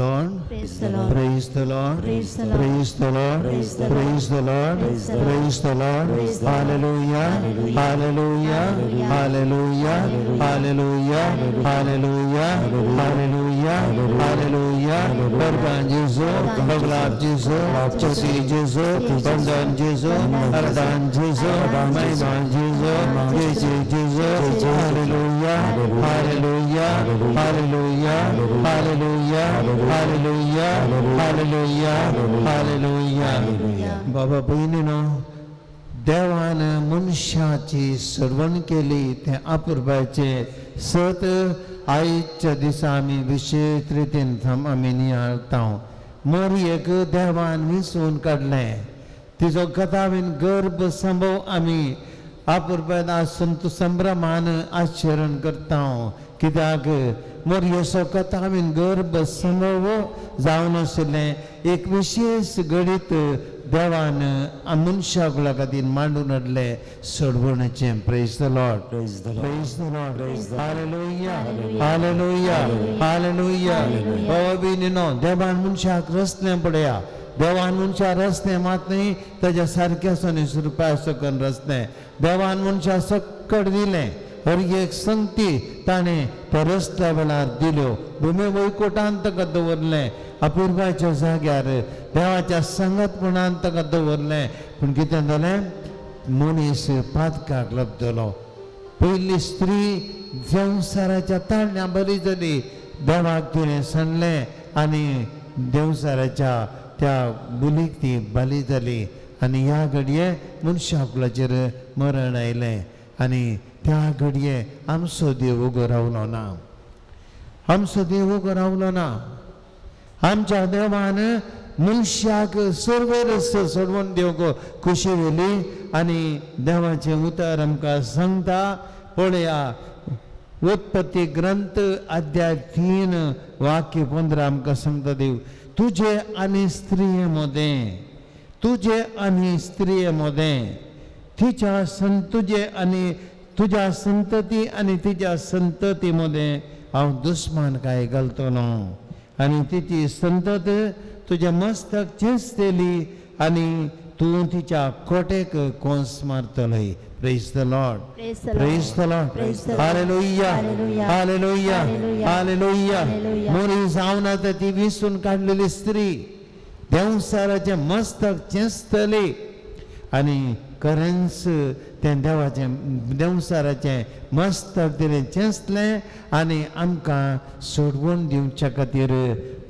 Lord. Praise the Lord. Praise the Lord. Praise the Lord. Praise the Lord. Praise the Lord. Praise the Lord. Praise the Lord. Praise the Lord. Praise the Lord. Hallelujah. Hallelujah. Hallelujah. Hallelujah. Hallelujah. Hallelujah. Hallelujah. Hallelujah. Hallelujah. Pergan Jesu, Paglaap Jesu, Choti Jesu, Bandhan Jesu, Ardan Jesu, Maiman Jesu, Jesu Jesu. Hallelujah. Hallelujah. Hallelujah. Hallelujah. Hallelujah. Hallelujah. Hallelujah. बाबा भयणीनो, देवान मनशाची सर्वण केली तें अपुरबायचें सत आयच्या दिसा आमी विशेश रितीन आमी नियाळता. मोरयेक देवान विसून काडलें, तिजो कथावीन गर्भ संभव आमी अपुरबायन संत संभ्रमान आचरण करता. कित्याक मोरयेचो कथावीन गर्भ संभव जावन आशिल्लें एक विशेश घडीत देवान मनशा खातीर मांडून हाडलें सोडवणेचें. Praise the Lord. Praise the Lord. Praise the Lord. Praise the Lord. Hallelujah. Hallelujah. Hallelujah. बाबा भयणीनो, देवान मनशाक रसलें पळया. देवान मनशा रसलें मात न्ही, ताज्या सारक्या सोनीस रुपया सकन रसलें. देवान मनशा सक्कड दिलें, हर एक संगती ताणें त्या रस्त्या वेळार दिल्यो. भुमे वैकुटान ताका दवरलें, अपुरबायच्या जाग्यार देवाच्या संगतपणान ताका दवरलें. पूण कितें जालें, मनीस पातकाक लब्दलो. पयली स्त्री देंवसाराच्या ताळण्या बरी जाली. देवाक तिणें सांडलें आनी देंवसाराच्या त्या बुलीक ती बली जाली आनी ह्या घडये मनशा कुळाचेर मरण आयलें. आनी त्या घडये आमचो देव उगो रावलो ना, आमचो देव उगो रावलो ना. आमच्या देवान मनशाक सर्वेरस सोडवून दिवंक खुशी वेली. आनी देवाचें उतर आमकां सांगता, पळया उत्पत्ती ग्रंथ अध्याय 3 वाक्य 15 आमकां सांगता देव, तुजे आनी स्त्रिये मदें, तुजे आनी स्त्रिये मदें, तिच्या तुजे आनी तुज्या संतती आनी तिच्या संतती मदें हांव दुस्मान काय घालतलो आनी तिची संतत तुज्या मस्तक चेंचतली आनी तूं तिच्या Kotak कोंस मारतलय. Praise the Lord. Praise the Lord. Praise the Lord. Praise the Lord. Hallelujah. Hallelujah. Hallelujah. Hallelujah. Hallelujah. Hallelujah. मोरी जावन आतां ती विसून काडलेली स्त्री देंवसाराचें मस्तक चेंचतली आनी खरेंच तें देवाचें देंवसाराचें मस्तक तिणें चेंचलें आनी आमकां सोडवण दिवच्या खातीर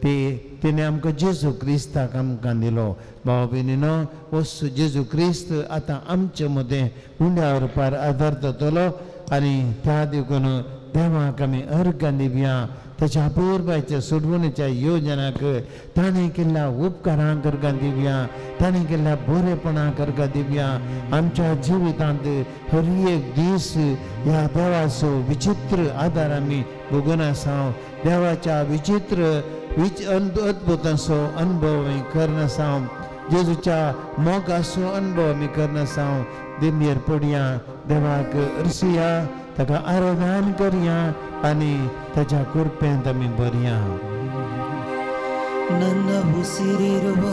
ती तिणें आमकां जेजू क्रिस्ताक आमकां दिलो. भाव भयणीनो, हो जेजू क्रिस्त आतां आमचे मदें उंड्या रुपार आदार जातलो आनी त्या देखून देवाक आमी अर्गां दिवया. ताच्या अपुरबायच्या सोडवणेच्या योजनाक ताणें केल्ल्या उपकारांक अर्गां दिवया, ताणें केल्ल्या बरेपणाक अर्गां दिवया. आमच्या जिवितांत हर एक दीस ह्या देवाचो विचित्र आदार आमी भोगून आसा. देवाच्या विचित्र अद्भुतांचो अनुभव आमी करना आसा. जेजूच्या मोगाचो अनुभव आमी करना आसा. दिमयेर पडया, देवाक अर्सुया, ताका आराधन करया आनी ताच्या कृपेंत आमी बरया. ನನ್ನ ಉಸಿರಿರುವ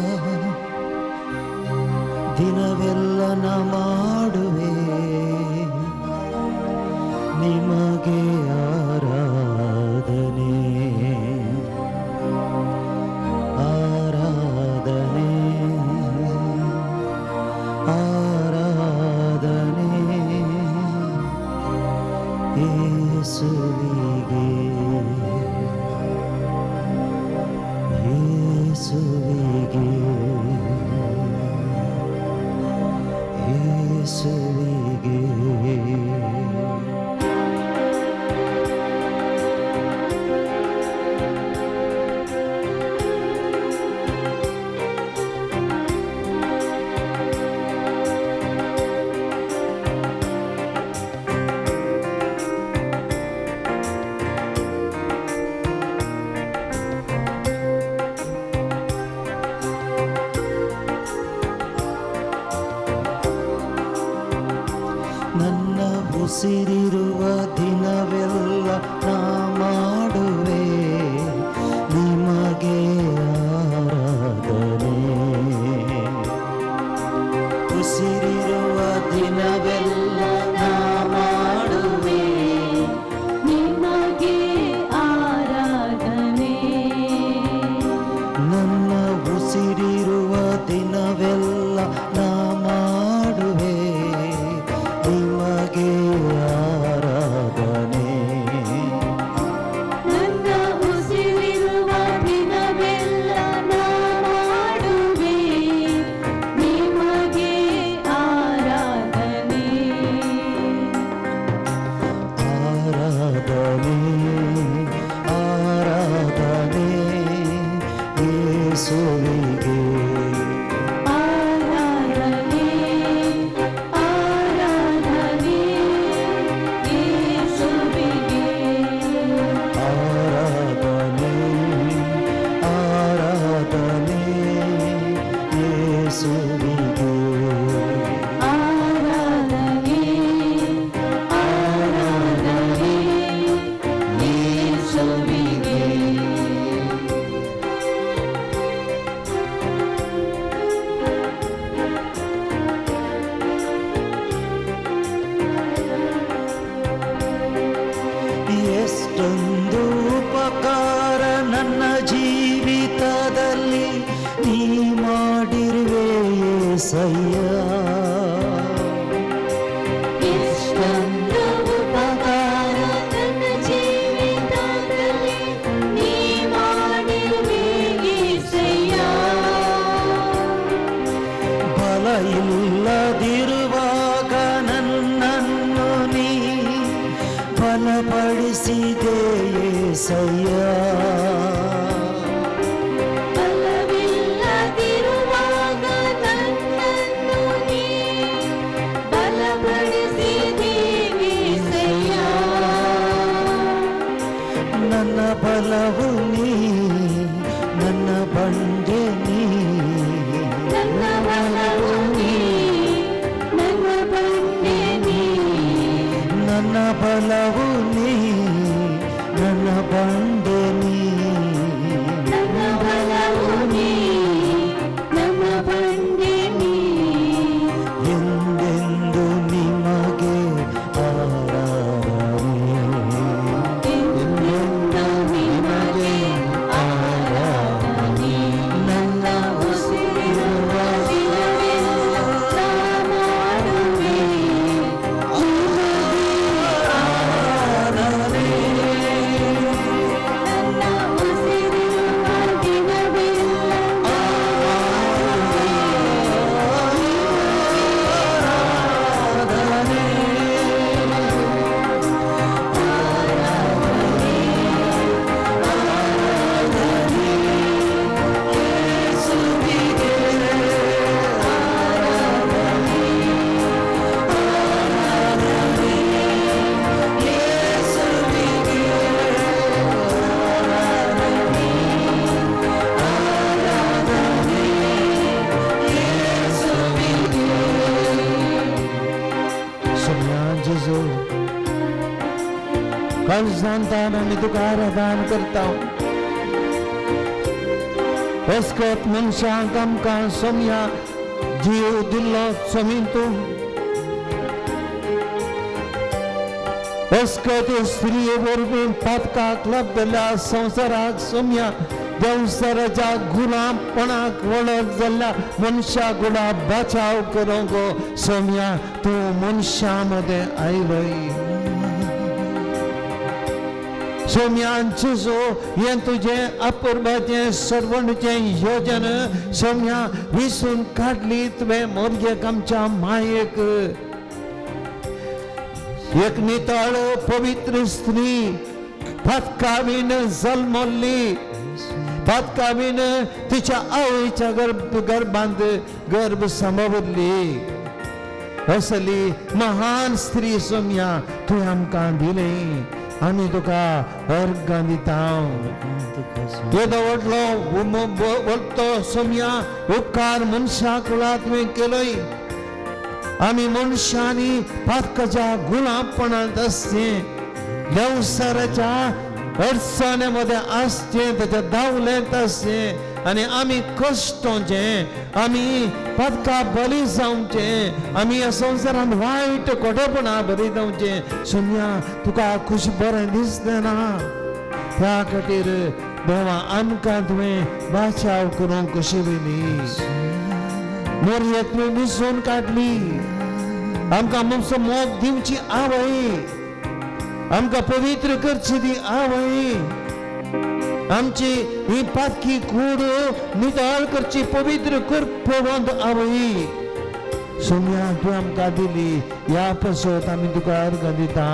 ದಿನವೆಲ್ಲ ನಾ ಮಾಡುವೆ ನಿಮಗೆ ಆರಾಧನೆ, ಆರಾಧನೆ, ಆರಾಧನೆ ಯೇಸುವಿಗೆ, ಯೇಸುವಿಗೆ, ಯೇಸುವಿಗೆ. ನನ್ನ ಉಸಿರಿರುವ ದಿನವೆಲ್ಲ ನಾ ಮಾಡುವೆ ನಿಮಗೆ ಯೇಸುವಿಗೆ. ಆರಾಧನೆ ಆರಾಧನೆ ಯೇಸುವಿಗೆ. ಆರಾಧನೆ ಆರಾಧನೆ ಯೇಸುವಿಗೆ. ಆರಾಧನೆ ಆರಾಧನೆ ಯೇಸುವಿಗೆ. ಎಷ್ಟೊಂದು ಉಪಕಾರ ನನ್ನ ಜೀವಿತದಲ್ಲಿ ನೀ ಮಾಡಿರುವೆ ಯೇಸಯ್ಯ. ಎಷ್ಟೊಂದು ಉಪಕಾರ ನನ್ನ ಜೀವಿತದಲ್ಲಿ ನೀ ಮಾಡಿರುವೆ ಯೇಸಯ್ಯ. ಬಲ ಇಲ್ಲದಿರುವಾಗ ನನ್ನನ್ನು ನೀ ಬಲಪಡಿಸಿದೆ ಯೇಸಯ್ಯ. ಬಲವಿಲ್ಲದಿರುವಾಗ ನನ್ನನ್ನು ನೀ ಬಲಪಡಿಸಿದೆ ಯೇಸಯ್ಯ. ನನ್ನ ಬಲವು ನೀ, ನನ್ನ ಬಂಡೆ ನೀ. ನನ್ನ ಬಲವು ನೀ, ನನ್ನ ಬಂಡೆ ನೀ. ನನ್ನ ಬಲವು ನೀ, ನನ್ನ ಬಂಡೆ ನೀ. ನನ್ನ ಬಲವು ನೀ, ನನ್ನ ಬಂಡೆ ನೀ. ಎಂದೆಂದು ನಿಮಗೆ ಆರಾಧನೆ. ಎಂದೆಂದು ನಿಮಗೆ ಆರಾಧನೆ. ನನ್ನ ಉಸಿರಿರುವ ದಿನವೆಲ್ಲ ನಾ ಮಾಡುವೆ ನಿಮಗೆ ಆರಾಧನೆ. ನನ್ನ ಉಸಿರಿರುವ ದಿನವೆಲ್ಲ ನಾ ಮಾಡುವೆ ಆರಾಧನೆ. सोम्या जेजू, काळजांतान आमी तुका आराधन करता. अस्कत मनशांक आमकां सोम्या जीव दिल्लो सोमी तूं. अस्कत स्त्रिये वरवीं पातकाक लब्दल्या संवसाराक सोम्या देवसराच्या गुलामपणाक वळख जाल्ल्या मनशा गुणा बचाव करूंक सोम्या तूं मनशां मदें आयलोय. सोम्यान जेजू, हें तुजें अपुर्बाचें सर्वणचें योजन सोम्या विसून काडली तुवें मोरयेक आमच्या मायेक. एक नितळ पवित्र स्त्री पातकावीन जल्मल्ली, पातकावीन तिच्या आवयच्या गर्भांत गर्भ सांबावल्ली असली महान स्त्री सोम्या तुवें आमकां दिली. आमी तुका अर्गां दिता. येदो व्हडलो व्हडलो सोम्या उपकार मनशा कुळा तुवें केलोय. आमी मनशांनी पातकाच्या गुलामपणांत आसचें, देवसाराच्या अडचणे मदें आसचें, ताच्या दावलेंत आसचें आनी आमी कश्टोवचें, आमी पातका बली जावचें, आमी ह्या संवसारांत वायट कोटेपणा बरी जावचें. सोम्या तुका खुश बरें दिसलें ना. त्या खातीर देवा आमकां तुवें बाचाव करूंक कशी वेली मोरयेक तुवें विसून काडली. आमकां आमचो मोग दिवची आवय, आमकां पवित्र करची ती आवय, आमची ही पातकी कूड नितळ करची पवित्र करपवंत आवय सोम्या तूं आमकां दिली. ह्या पासत आमी तुका अर्गां दिता.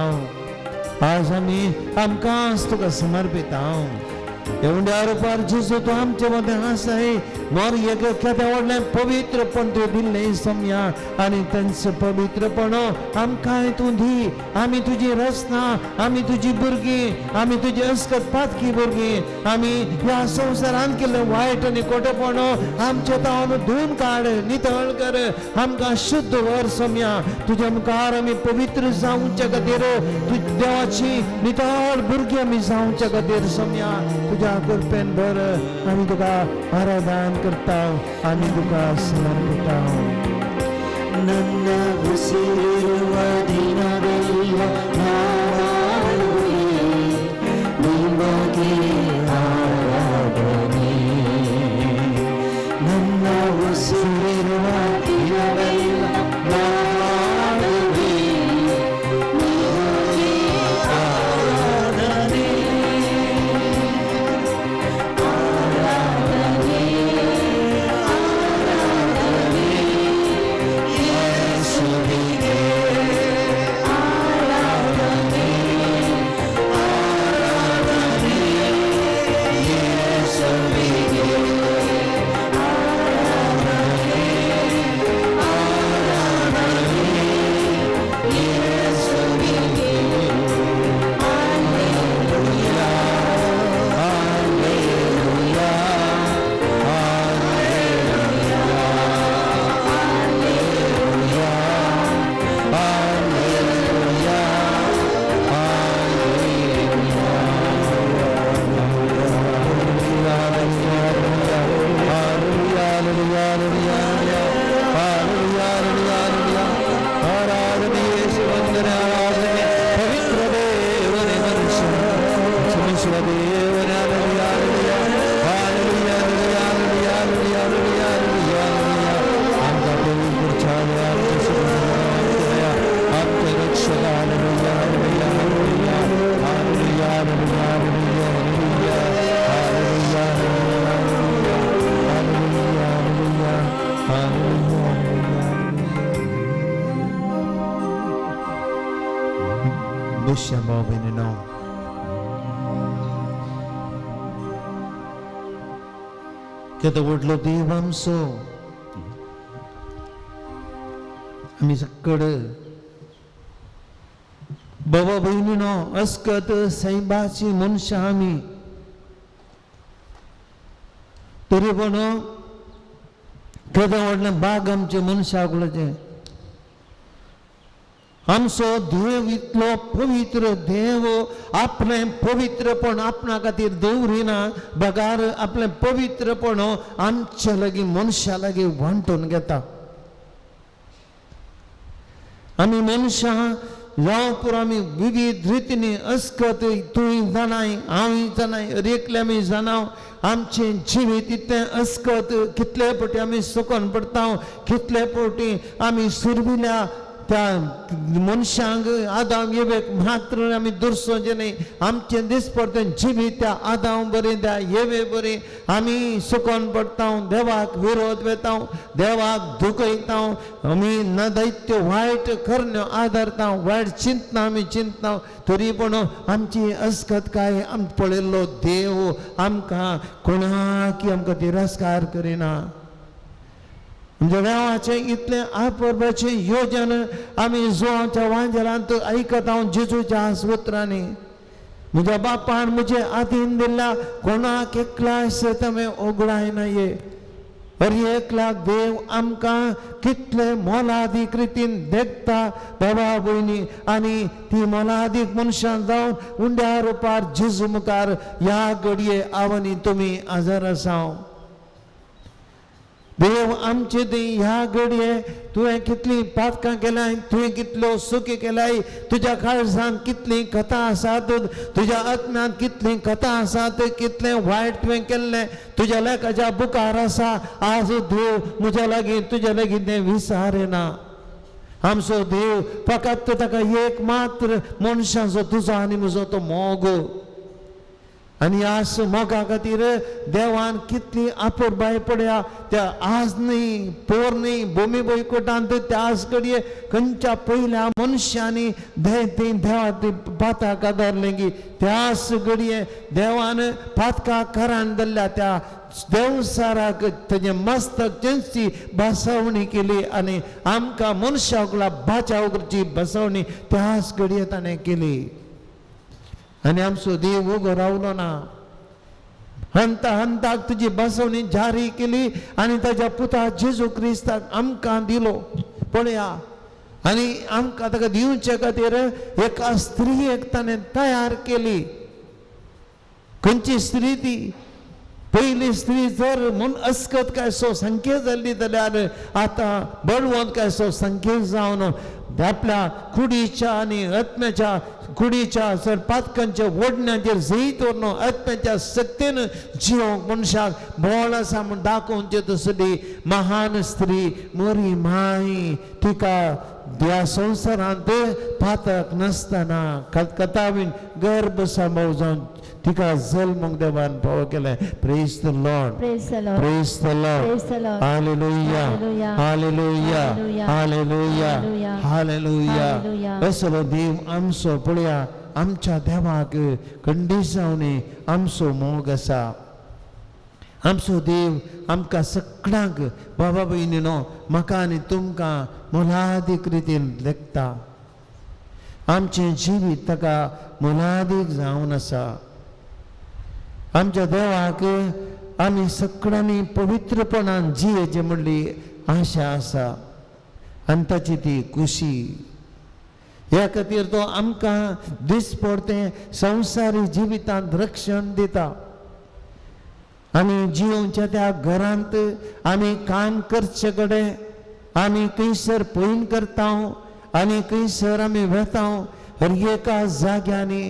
आज आमी आमकांच तुका समर्पिता. उंड्या रुपार जेजू तूं आमचे मदें आसाय मोर एक केदें व्हडलें पवित्रपण तुवें दिल्लें सोमया आनी तेंचें पवित्रपण आमकांय तूं दी. आमी तुजी रचना, आमी तुजी भुरगीं, आमी तुजी अस्कत पातकी भुरगीं. आमी ह्या संवसारांत केल्लें वायट आनी खोटेपण आमचे तावन धुवन काड, नितळ कर, आमकां शुद्ध व्हर सोमया. तुज्या मुखार आमी पवित्र जावच्या खातीर, तुज्या देवाची नितळ भुरगीं आमी जावच्या खातीर सोमया तुज्या कृपेन भर. आमी तुका आराधन करता, आमी तुका समर्पिता. ನನ್ನ ಉಸಿರಿರುವ ದಿನವೆಲ್ಲ ನಾಡುವೆ ನಿಮಗೆ ಆರಾಧನೆ. ನನ್ನ ಉಸಿರಿರುವ ದಿನವೆಲ್ಲ ನಾಡುವೆ ನಿಮಗೆ ಆರಾಧನೆ. ಆರಾಧನೆ ಆರಾಧನೆ ಯೇಸುವಿಗೆ ಆರಾಧನೆ ಆರಾಧನೆ ಯೇಸುವಿಗೆ ಆರಾಧನೆ ಆರಾಧನೆ ಯೇಸುವಿಗೆ. Hallelujah, hallelujah, hallelujah, ಪವಿತ್ರ ದೇವನೇ ಮನುಷ್ಯ ಕ್ಷಮಿಸುವ ದೇವನೇ. Hallelujah, hallelujah, hallelujah, hallelujah, hallelujah, hallelujah. आमकां पवित्र छाया, आमचे सुखदया, आमचे रक्षक. Hallelujah, hallelujah, hallelujah, hallelujah, hallelujah, hallelujah, hallelujah, hallelujah, hallelujah, hallelujah, hallelujah. बसया भाव भयणीनो. केदो व्हडलो देव आमचो. आमी सकड बाबा भयणीनो अस्कत सैबाची मनशां आमी, तरी पण केदें व्हडलें बाग आमचें मनशाकुलाचें. आमचो देव इतलो पवित्र देव आपलें पवित्रपण आपणा खातीर दवरिना, बगार आपलें पवित्रपण आमच्या लागीं मनशा लागीं वांटून घेता. आमी मनशां जावं पुरो आमी विविध रितींनी अस्कत, तूंय जाणाय, हांवूय जाणाय, एकले आमी जाणाव आमचें जिवीत इतलें अस्कत. कितले फावटी आमी सुकोन पडटा, कितले फावटी आमी सुरविल्या त्या मनशांक आदाम येवेक मात्र आमी दुरसोचें न्ही. आमचें दिसपडतें जिवीत त्या आदाम बरें, त्या येवे बरें आमी सुकोन पडटा, देवाक विरोध वेता, देवाक दुखयता, आमी नदैत्य वायट करण्यो आदारता, वायट चिंतना आमी चिंतना. तरी पण आमची अस्कत काय आम पळयल्लो देव आमकां कोणाकी आमकां तिरस्कार करिना. आमच्या देवाचें इतलें आपरपाचें योजन आमी जुवांच्या वांजेलांत आयकता हांव जेजूच्या उतरांनी. म्हज्या बापान म्हजे आदीन दिल्ल्या कोणाक एकल्यास तुमी ओगडायना ये. हर एकल्याक देव आमकां कितले मोलादीक रितीन देखता बाबा भयणी. आनी ती मोलादीक मनशां जावन उंड्या रुपार जेजू मुखार ह्या घडये हांव आनी तुमी आजार आसा. देव आमचे ती ह्या घडये तुवें कितलीं पातकां केल्याय, तुवें कितल्यो सुखी केल्याय, तुज्या काळजांत कितलीं कथा आसात, तुज्या आत्म्यांत कितलीं कथा आसात, कितलें वायट तुवें केल्लें तुज्या लेखाच्या बुकार आसा. आज देव म्हज्या लागीं तुज्या लागीं तें विसारना. आमचो देव फकत ताका एक मात्र मनशांचो तुजो आनी म्हजो तो मोग. आनी ह्या मोगा खातीर देवान कितली आपुरबाय पळया त्या आज न्ही पोर न्ही भूमी बैकुटांत त्याच घडये खंयच्या पयल्या मनशांनी ती देवा ती पाताक आदारलें त्याच घडये देवान पातका करान धरल्या त्या देवसाराक तेजें मस्तक तेंची बसवणी केली आनी आमकां मनशाक बाचाव करची बसवणी त्याच घडये ताणें केली. आनी आमचो देव उगो रावलो ना, हंता हंताक तुजी बसवणी जारी केली आनी ताज्या पुता जेजू क्रिस्ताक आमकां दिलो. पळया आनी आमकां ताका दिवचे खातीर एका स्त्रियेक ताणें तयार केली. खंयची स्त्री ती? पयली स्त्री जर म्हूण अस्कत काय सो संकेत जाल्ली जाल्यार आतां बळवंत काय सो संकेत जावन आपल्या कुडीच्या आनी आत्म्याच्या कुडीच्या सर पातकांच्या ओडण्याचेर जैत व्हरून आत्म्याच्या शक्तीन जिवंक मनशाक बोळ आसा म्हूण दाखोवचे तसली महान स्त्री मोरी माय तिका ह्या संवसारांत पातक नासतना कथावीन गर्भ सांबाव जावन तिका जल्मूंक देवान फावो केलें. Praise the Lord. Praise the Lord. Praise the Lord. Praise the Lord. Hallelujah. Hallelujah. Hallelujah. Hallelujah. Hallelujah. Hallelujah. असलो देव आमचो. पळया आमच्या देवाक खंडीसावनी आमचो मोग आसा. आमचो देव आमकां सगळ्यांक बाबा भयणीनो म्हाका आनी तुमकां मोलादीक रितीन लेखता. आमचें जिवीत ताका मोलादीक जावन आसा. आमच्या देवाक आमी सगळ्यांनी पवित्रपणान जियेचें म्हणली आशा आसा आनी ताची ती खुशी. ह्या खातीर तो आमकां दिसपडतें संवसारी जिवितांत रक्षण दिता. आमी जियोवच्या त्या घरांत आमी काम करचे कडेन आमी खंयसर पयन करता आनी खंयसर आमी वेता हर एका जाग्यांनी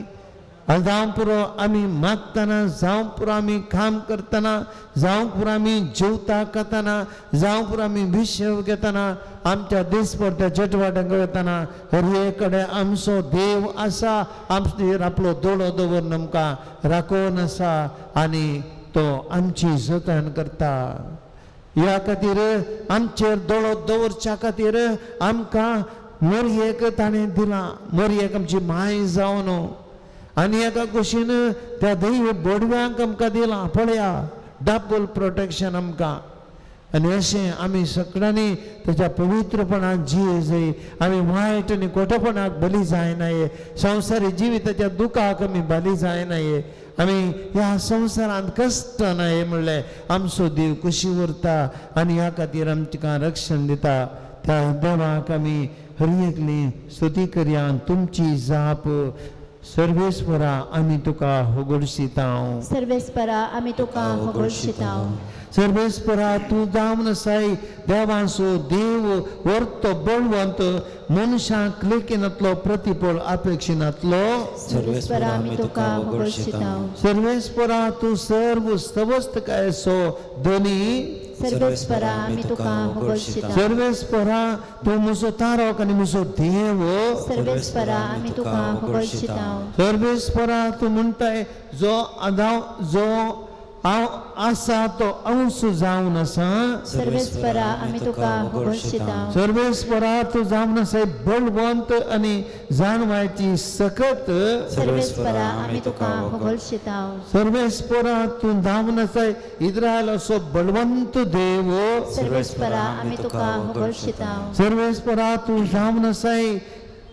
जावं पुरो आमी मागतना, जावं पुरो आमी काम करतना, जावं पुरो आमी जेवता खातना, जावं पुरो आमी विशय घेतना, आमच्या दिसपडट्या चटवाट्यांक वतना हर एक कडेन आमचो देव आसा. आमचेर आपलो दोळो दवरून आमकां राखोवन आसा आनी तो आमची जतन करता. ह्या खातीर आमचेर दोळो दवरच्या खातीर आमकां मोरयेक ताणें दिलां. मोरयेक आमची माय जावन आनी एका कुशीन त्या दैव बोडव्यांक आमकां दिलां. पळया डबल प्रोटेक्शन आमकां. आनी अशें आमी सगळ्यांनी ताच्या पवित्रपणान जिये जाय. आमी वायट आनी खोटेपणाक बली जायनाये. संवसारी जिविताच्या दुखाक आमी बली जायनाये. आमी ह्या संवसारांत कश्ट नाये म्हणलें आमचो देव खुशी उरता आनी ह्या खातीर आमकां रक्षण दिता. त्या देवाक आमी हर एकली स्तुती करया. तुमची जाप सर्वेस्परा आमी तुका होगडशिता. सर्वेस्परा आमी तुका होगडशिता. सर्वेस्परा तूं जावन आसाय देवांचो देव वर्तो बळवंत मनशांक लेखिनातलो प्रतिफळ अपेक्षिनातलो. सर्वेस्परा आमी तुका होगडशिता. सर्वेस्परा तूं सर्व सवस्तकायेचो धनी. सर्वेस्परा आमी तुका होगडशिता. सर्वेस्परा तूं म्हजो तारक आनी म्हजो देव. सर्वेस्परा आमी तुका होगडशिता. सर्वेस्परा तूं म्हणटाय जो जो हांव आसा तो अंश जावन आसा. सर्वेस्परा आमी तुका होगडशिता. सर्वेस्परा तूं जावन आसाय बळवंत आनी जाणवायची सकत. सर्वेस्परा आमी तुका होगडशिता. सर्वेस्परा तूं जावन आसाय इस्रायलाचो बळवंत देव. सर्वेस्परा आमी तुका होगडशिता. सर्वेस्परा तूं जावन आसाय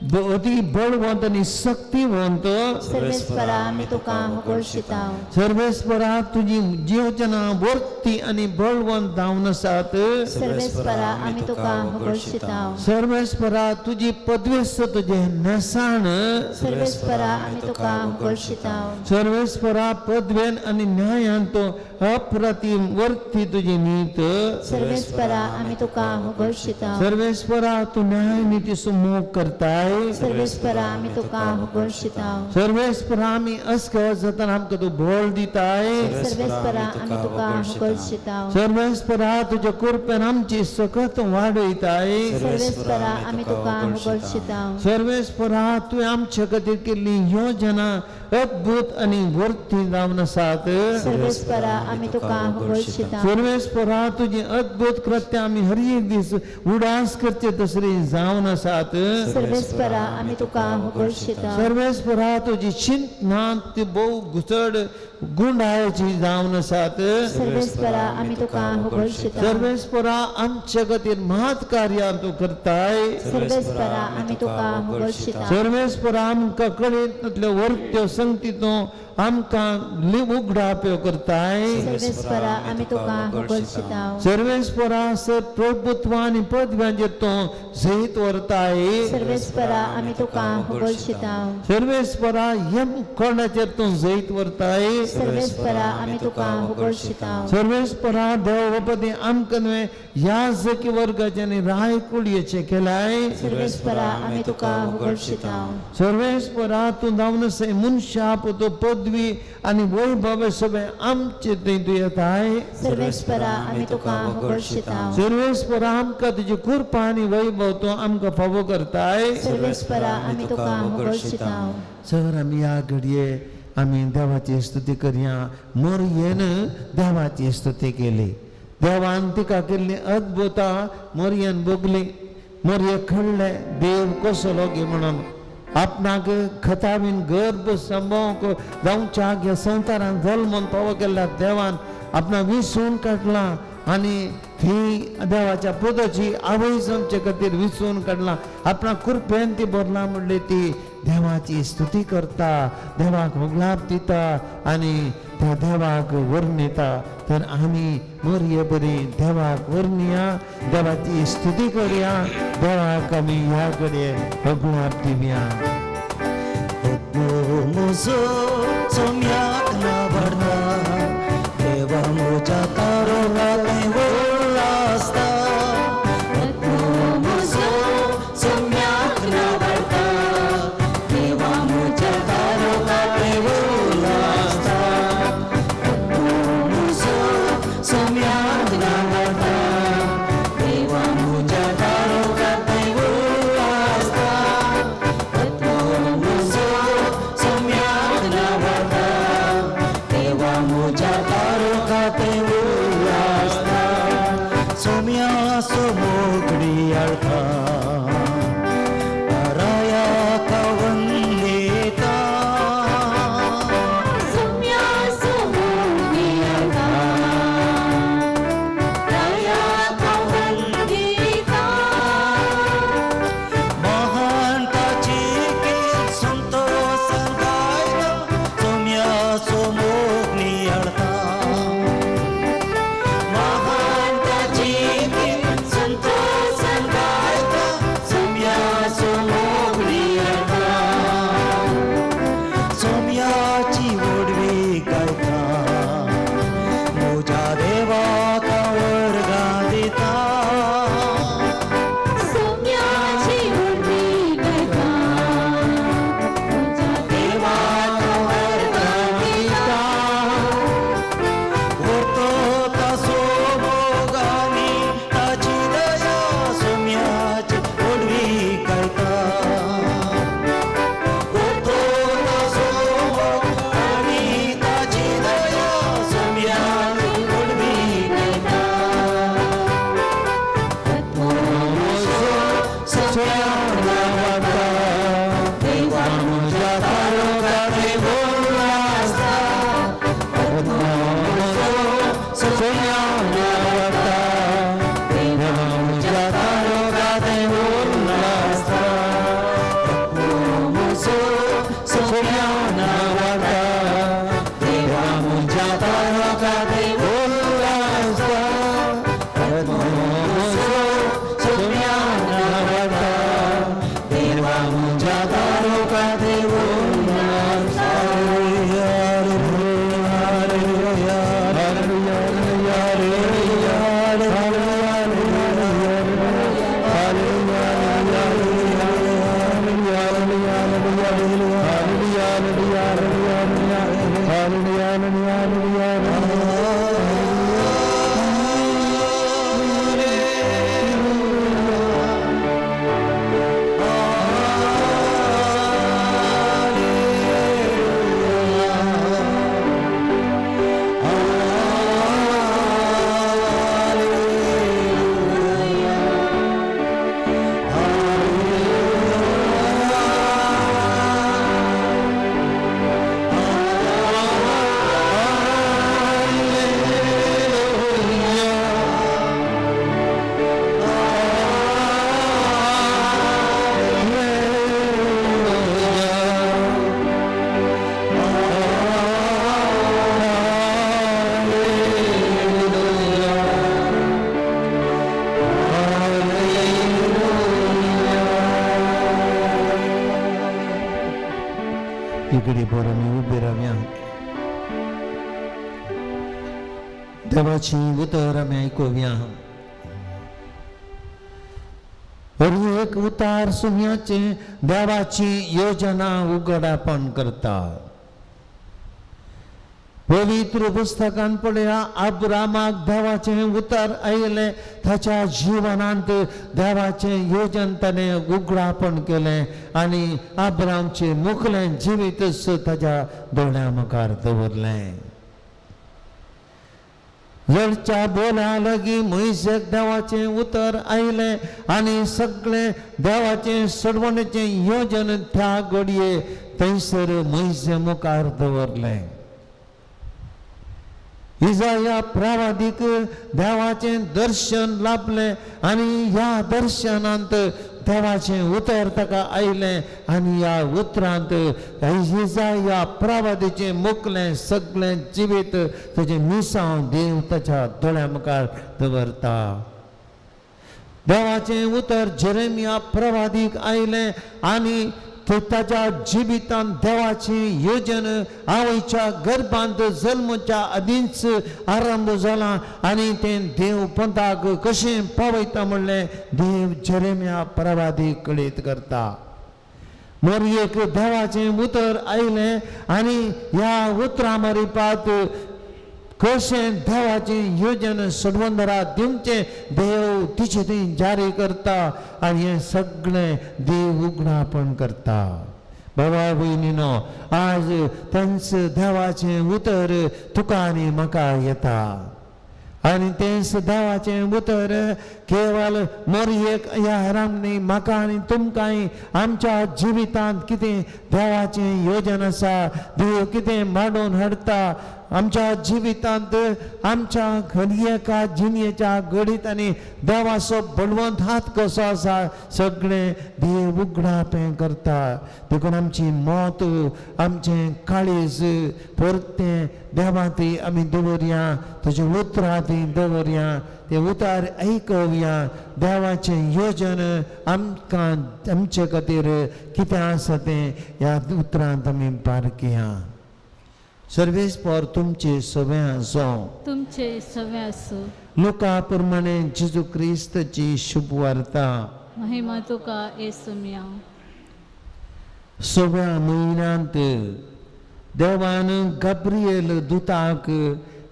अती बळवंत आनी शक्तिवंत. सर्वेस्परा आमी तुका होगडशिता. सर्वेस्परा तुजी योजना वर्ती आनी बळवंत जावन आसात. सर्वेस्परा आमी तुका होगडशिता. सर्वेस्परा तुजी पदवेस्त तुजें न्हेसाण. सर्वेस्परा आमी तुका होगडशिता. सर्वेस्परा पदवेन आनी न्यायान तो अप्रतिम वर्ती तुजी नीत. सर्वेस्परा आमी तुका होगडशिता. सर्वेस्परा तूं न्याय नितीचो मोग करताय. सर्वेस्परा आमी तुका होगडशिता. सर्वेस्परा आमी अस्कळ जातना आमकां तूं बळ दिताय. सर्वेस्परा आमी तुका होगडशिता. सर्वेस्परा तुज्या कृपेन आमची सकत वाडयताय. सर्वेस्परा आमी तुका होगडशिता. सर्वेस्परा तुवें आमचे खातीर केल्ली योजना अद्भुत आनी वर्ती जावन आसात. सर्वेस्परा आमी तुका होगळशिता. सर्वेस्परा तुजी अद्भुत कृत्यां आमी हर एक दीस उडास करचे तसरी जावन आसात. सर्वेस्परा आमी तुका होगळशिता. सर्वेस्परा तुजी चिंतना ती भोव घुसड गुंडायची जावन आसात. सर्वेस्परा आमी तुका होगळशिता. सर्वेस्परा आमच्या खातीर महत् कार्यां तूं करताय. सर्वेस्परा आमी तुका होगळशिता. सर्वेस्परा आमकां कडेंतल्यो वर्त्यो संगती तूं आमकां उगडाप्यो करताय. सर्वेस्परा आमी तुका होगळशिता. सर्वेस्परा सर प्रभुत्व आनी पदव्यांचेर तूं जैत व्हरताय. सर्वेस्परा आमी तुका होगळशिता. सर्वेस्परा यम कोणाचेर तूं जैत व्हरताय. सर्वेस्परा आमी तुका होगळशिता. सर्वेस्परा देव बापती आमकां न्हय याजकी वर्गाचे आनी राय कुळयेचे केलाय. सर्वेस्परा आमी तुका होगळशिता. सर्वेस्परा तूं जावन आसा मनशा तूं पदवी आनी वैभव सगळें आमचे थंय तूं येताय. सर्वेस्परा आमी तुका होगळशिता. सर्वेस्परा आमकां तुजी कृपा आनी वैभव तूं आमकां फावो करताय. सर्वेस्परा आमी तुका होगळशिता. सर आमी ह्या घडये आमी देवाची स्तुती करया. मोरयेन देवाची स्तुती केली. देवान तिका केल्ली अद्भुतां मोरयेन भोगली. मोरये कळ्ळें देव कसलो गी म्हणून. आपणाक खतावीन गर्भ संभोवंक जावच्याक ह्या संवसारान जल्मून फावो केल्ल्या देवान आपणाक विसून काडला आनी थंय देवाच्या पदाची आवय आमचे खातीर विसून काडला. आपणाक कृपेन ती भरला म्हणली ती देवाची स्तुती करता, देवाक होगलाप दिता आनी त्या देवाक वर्णिता. तर आमी मोरये बरी देवाक वर्णया, देवाची स्तुती करया, देवाक आमी ह्या कडेन होगलाप दिवया. म्हजो सोम्याक ना भरता देवा म्हज्या तारोगांत व्हडलो आसता. म्हजो सोम्याक ना भरता देवा म्हज्या तारोगांत व्हडलो आसता. म्हजो सोम्याक ना भरता देवा म्हज्या तारोगांत व्हडलो आसता. म्हजो सोम्याक ना भरता देवा म्हज्या तारोगांत व्हडलो आसता. सोम्या सोमोगडी आळता राया कवंदिता. सोम्या सोमोगडी आळता राया कवंदिता. महान ताची कीर्त संतोषान गायता. सोम्या सोमोगडी आळता महान ताची कीर्त संतोषान गायता. सोम्या सोमोगडी आळता सोम्याची ओडवी गायता म्हज्या देवाक वर्गां दिता. सोम्याची उडवी गायता म्हज्या देवाक वर्गां दिता. व्हरतो ताचो मोगानी ताची दया सोम्याची ओडवी गायता. व्हरतो ताचो मोगानी ताची दया सोम्याची ओडवी गायता. सोम्याक ना भरता देवा म्हज्या तारोगांत व्हडलो आसता. सोम्याक ना भरता देवा म्हज्या तारोगांत व्हडलो आसता. सोम्याक ना भरता देवा म्हज्या तारोगांत व्हडलो आसता. सोम्याक ना भरता देवा म्हज्या तारोगांत व्हडलो आसता. Hallelujah, hallelujah, hallelujah, hallelujah. बोर आमी उबे रावया. देवाची उतर आमी आयकुया. हर एक उतार सुम्याचें देवाची योजना उगडापण करता. पवित्र पुस्तकान पळया अब्रामाक देवाचें उतर आयलें, ताच्या जिवनांत देवाचें योजन ताणें उगडापण केलें आनी अब्रामचें मुखलें जिवीतच ताच्या दोळ्यां मुखार दवरलें. जळच्या बोला लागीं म्हयसेक देवाचें उतर आयलें आनी सगळें देवाचें सोडवणेचें योजन त्या घडये थंयसर म्हयसे मुखार दवरलें. इजाया प्रवादीक देवाचें दर्शन लाभलें आनी ह्या दर्शनांत देवाचें उतर ताका आयलें आनी ह्या उतरांत इजाया प्रवादीचें मुखलें सगळें जिवीत ताचें मिसांव देव ताच्या दोळ्यां मुखार दवरता. देवाचें उतर जेरेमिया प्रवादीक आयलें आनी ताच्या जिवितांत देवाची योजन आवयच्या गर्भांत जल्मच्या आदींच आरंभ जाला आनी तें देव पंथाक कशें पावयता म्हणलें देव जेरेमिया प्रवादी कळीत करता. मोरयेक देवाचें उतर आयलें आनी ह्या उतरां मारिपात कशें देवाचें योजन सोडवंदरा दिवचें देव तिचें थंय जारी करता आनी हें सगळें देव उगडापण करता. बाबा भयणीनो, आज तेंच देवाचें उतर तुका आनी म्हाका येता आनी तेंच देवाचें उतर केवल मोरयेक ह्या हेरांक न्ही, म्हाका आनी तुमकांय आमच्या जिवितांत कितें देवाचें योजन आसा, देव कितें मांडून हाडटा आमच्या जिवितांत, आमच्या घडयेका जिणेच्या घडीत आनी देवाचो बळवंत हात कसो आसा सगळें देव उगडापें करता. देखून आमची मत, आमचें काळीज परतें देवांत आमी दवरया, ताच्या उतरां दवरया, ते उतार आयकुया. देवाचें योजन आमकां आमचे खातीर कितें आसा तें ह्या उतरांत आमी पारखया. सर्वेस्पर तुमचे सवे आसूं. तुमचे सवे आसूं. लुका प्रमाणे जेजू क्रिस्ताची शुभ वार्ता. महिमा तुका येसुम्या. सव्या म्हयन्यांत देवान गाब्रिएल दुताक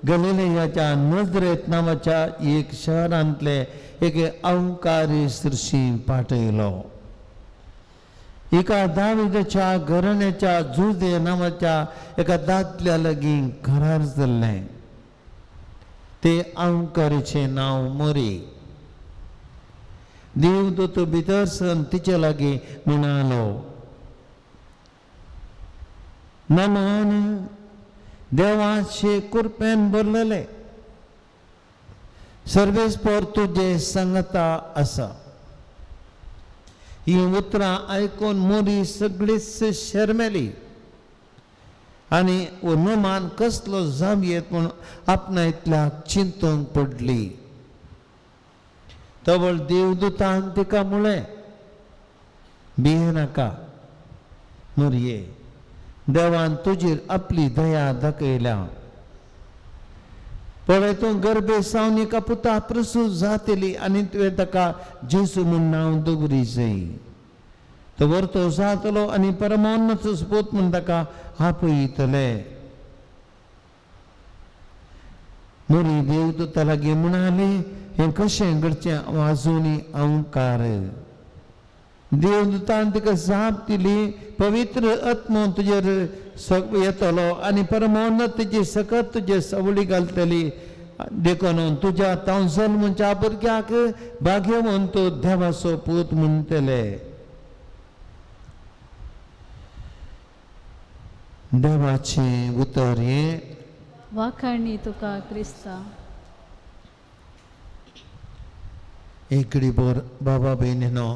गलिलेयाच्या नजरेत नांवाच्या एक शहरांतले एक अवकारी सृशी पाठयलो. एका दाविदाच्या घराण्याच्या जुदे नांवाच्या एका दादल्या लागीं घरार जाल्लें. ते अवकारीचें नांव मोरी. देवदूत भितर सरून तिचे लागीं म्हणालो, नमान देवाचे कुरपेन भरलेले, सर्वेस्पर तुजे संगता आसा. ही उतरां आयकून मोरी सगळीच शरमेली आनी नमान कसलो जावयेत म्हूण आपणा इतल्याक चिंतूंक पडली. तवळ देवदूतान तिका म्हळें, भियेनाका मोरये, देवान तुजेर आपली दया दाखयल्या. पळय तूं गर्भे सावन एका पुता प्रसूत जातली आनी तुवें ताका जेजू म्हूण नांव दवरी जाय. तो वर्तो जातलो आनी परमात्माचो पूत म्हूण ताका आपयतले. मोरी देवदूता लागीं म्हणाली, हें कशें घडचें, हांव आजुनूय अहंकार. देवदूतान तिका जाप दिली, पवित्र आत्मो तुजेर येतलो आनी परमात्मा तुजी सकत तुजे सवळी घालतली, देखून तुज्या तांव जल्मच्या भुरग्याक भाग्यवंत देवाचो पूत म्हणटले. देवाचें उतर हें. वाखाणी तुका क्रिस्ता. एकडी बोर बाबा भयणीनो,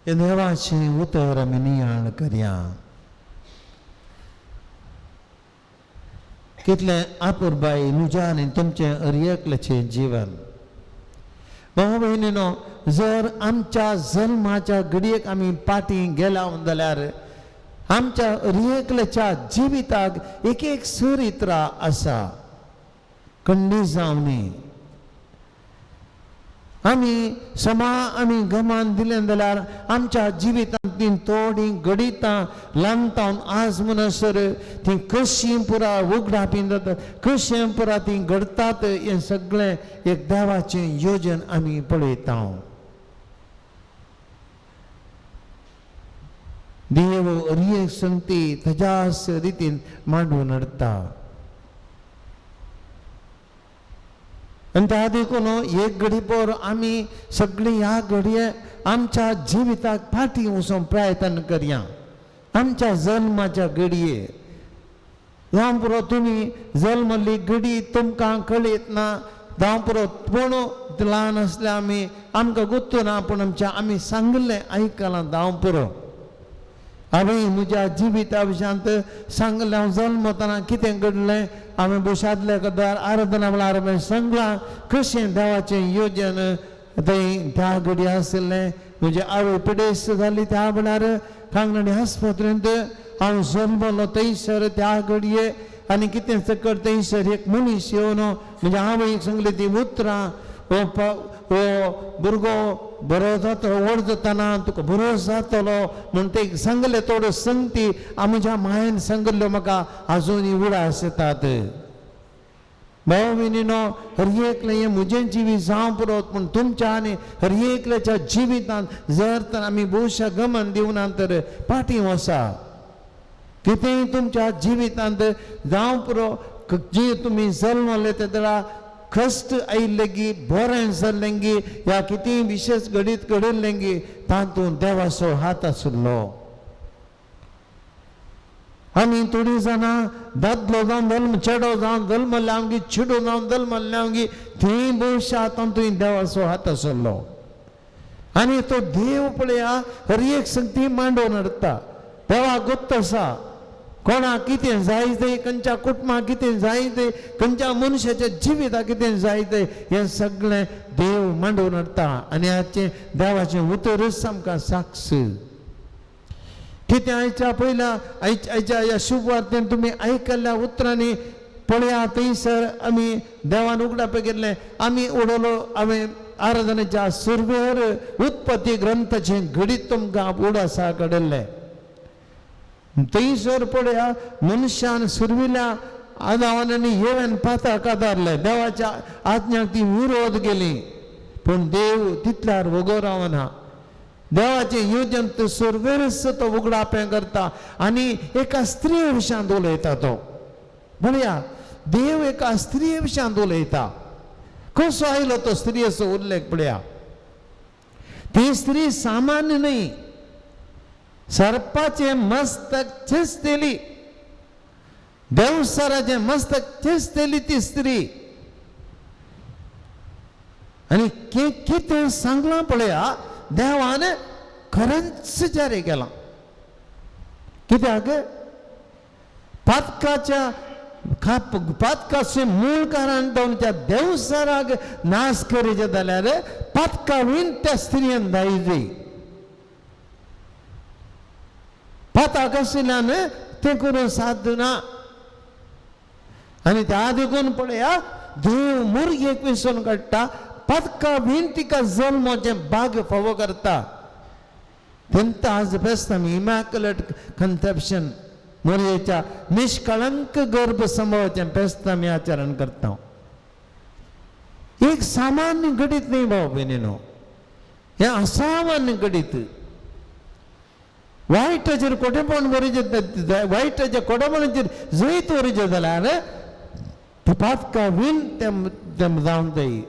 हे देवाचें उतर आमी नियाळ करया. कितलें आपुरबाय म्हज्या आनी तुमचें अरयकल्याचें जिवन. भाव भयणीनो, जर आमच्या जल्माच्या घडयेक आमी पाटी गेल्या जाल्यार आमच्या हर एकल्याच्या जिविताक एक एक चरित्र आसा. खंडी जावनी आमी समा आमी गमान दिलें जाल्यार आमच्या जिवितांत ती थोडीं घडितां ल्हानतावन आज म्हणसर ती कशीं पुरा उगडापी जातात, कशें पुरा ती घडतात, हें सगळें एक देवाचें योजन आमी पळयता. देव हर एक संगती ताज्याच रितीन मांडून हाडटा. आनी त्या देखून एक घडी पोर आमी सगळीं ह्या घडये आमच्या जिविताक फाटीं वचून प्रयत्न करया. आमच्या जल्माच्या घडये जावं पुरो तुमी जल्मल्ली घडी तुमकां कळयत ना, जावं पुरो पूण ल्हान आसले आमी आमकां गुत्तू ना, पूण आमच्या आमी सांगिल्लें आयकलां. जावं पुरो हांवें म्हज्या जिविता विशयांत सांगलें, हांव जल्मतना कितें घडलें, हांवें बोशादल्या कदार आराधना वेळार हांवें सांगलां कशें देवाचें योजन थंय त्या घडी आशिल्लें. म्हजी आवय पिडेस्त जाली त्या वेळार कांगणाडी आस्पत्रेंत हांव जल्मलो थंयसर त्या घडये. आनी कितें चकर थंयसर एक मनीस येवन म्हज्या आवयक सांगली ती उतरां, हो भुरगो बरो जातलो, व्हड जातना तुका बरो जातलो म्हूण ते सांगले. थोड्यो संगती म्हज्या मायेन सांगिल्ल्यो म्हाका आजुनूय उडास येतात. भाव भयणीनो, हर एकलें हें म्हजें जिवीत जावं पुरो, पूण तुमच्या आनी हर एकल्याच्या जिवितांत जर तर आमी भोवशा गमन दिवना तर फाटीं वसा. कितेंय तुमच्या जिवितांत जावं पुरो, जी तुमी जल्मले ते वेळार कश्ट आयिल्लें बरें जाल्लें ह्या कितेंय विशेश घडीत घडिल्लें तातूंत देवाचो हात आशिल्लो. आनी थोडीं जाणां दादलो जावन जल्म, चेडो जावन जल्मल्ले, चेडो जावन जल्मल्ले, थंय भविश्या तातूंत देवाचो हात आशिल्लो. आनी तो देव पळया हर एक संगती मांडून हाडटा. देवाक गोत्त आसा कोणाक कितें जाय तें, खंयच्या कुटुंबाक कितें जाय तें, खंयच्या मनशाच्या जिविताक कितें जाय तें, हें सगळें देव मांडून हाडटा. आनी हाचें देवाचें उतरूच आमकां साक्ष. कितें आयच्या पयल्या आयच्या ह्या शुभवार्तेन तुमी आयकल्ल्या उतरांनी पळया थंयसर आमी देवान उगडाप केल्लें. आमी उडोलो हांवें आराधनेच्या सुरवेर उत्पत्ती ग्रंथाचें घडीत तुमकां उडासा घडयल्लें. थंयसर पळया मनशान सुरविल्या आदावान आनी येवन पाताक आदारलें, देवाच्या आज्ञाक ती विरोध केली, पूण देव तितल्यार वगो रावना. देवाचें योजन तो सुरवेरच तो उगडापें करता आनी एका स्त्रिये विशयांत उलयता. तो पळया देव एका स्त्रिये विशयांत उलयता. कसो आयलो तो स्त्रियेचो उल्लेख पळया. ती स्त्री सामान्य न्हय, सर्पाचें मस्तक चेसतली, देवसराचें मस्तक चेसतली ती स्त्री. आनी कितें सांगलां पळया देवान खरेंच जारी केलां. कित्याक पातकाच्या पातकाचें मूळ कारण जावन त्या देवसराक नाश करीत जाल्यार पातका वीण त्या स्त्रियेन दायजी. पाताक आशिल्ल्यान तें करून साध्य ना. आनी त्या देखून पळया देव मुरगेक विसरून काडटा, पातका बीन तिका जल्माचें भाग्य फावो करता. तेंता आज बेस्त आमी इमॅक्युलेट कन्सेप्शन मोरयेच्या निष्कळंक गर्भ संभवाचें फेस्त आमी आचरण करता. एक सामान्य घडीत न्ही भाव भयणीनो, हें असामान्य घडीत. वायटाचेर कोटेपण वरीचें, वायटाच्या कोटेपणाचेर जैत वरीचें जाल्यार पातका वीण तें जावन जाय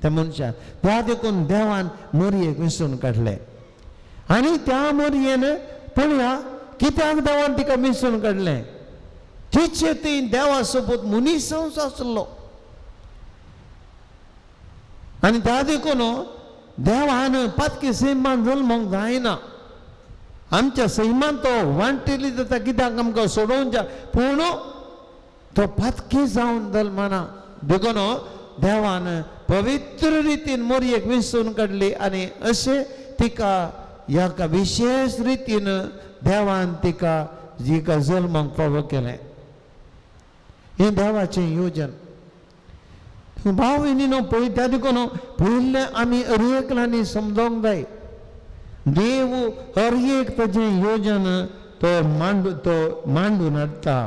त्या मनशान. त्या देखून देवान मोरयेक विसरून काडलें आनी त्या मोरयेन पळया कित्याक देवान तिका विसरून काडलें. तिचे ती देवा सोबत मनीस आसलो आनी त्या देखून देवान पातकी सैमान जल्मोंक जायना. आमच्या सैमान तो वांटिल्ली जाता कित्याक आमकां सोडोवच्या, पूण तो पातकी जावन जल्मना. देखून देवान पवित्र रितीन मोरयेक विसरून काडली आनी अशें तिका ह्या विशेश रितीन देवान तिका जिका जल्माक फावो केलें. हें देवाचें योजन. भाव भयणीनो पळय त्या देखून पयलें आमी हर एकल्यांनी समजोंक जाय, देव हर एक ताजें योजन तो मांडून हाडटा.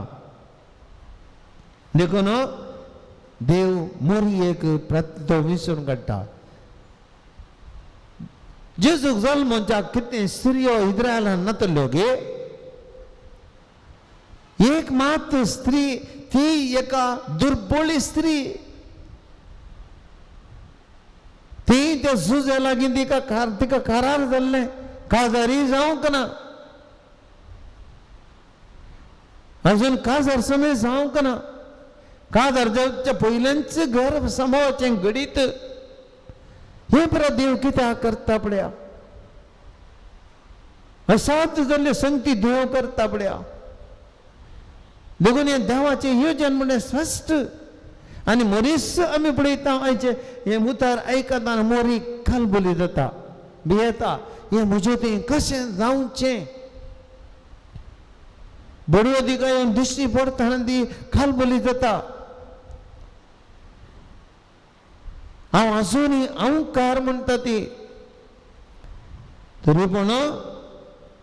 देखून देव मोरयेक तो विसरून काडटा. जेजूक जल्मच्या कितें स्त्रियो इस्रायलान नातल्यो गे, एक मात स्त्री, ती एका दुर्बोळी स्त्री, ती त्या जुज्या लागीं तिका तिका करार जाल्लें, काजारी जावंक ना, अजून काजार समय जावंक ना, काजार जावच्या पयल्याच घर सांबाळचें घडीत. हें परत देव कित्याक करता पळया, असाध्य जाल्ले संगती देव करता पळया. देखून हें देवाचें योजन म्हणल्यार स्पश्ट. आनी मनीस आमी पळयता आयचे हें उतार आयकतना मोरी खालबोली जाता, भियेता, हें म्हजें तें कशें जावचें. बडवो तिका येवन दिश्टी पडटना ती खालबोली जाता. हांव आजुनूय अहंकार म्हणटा ती, तरी पूण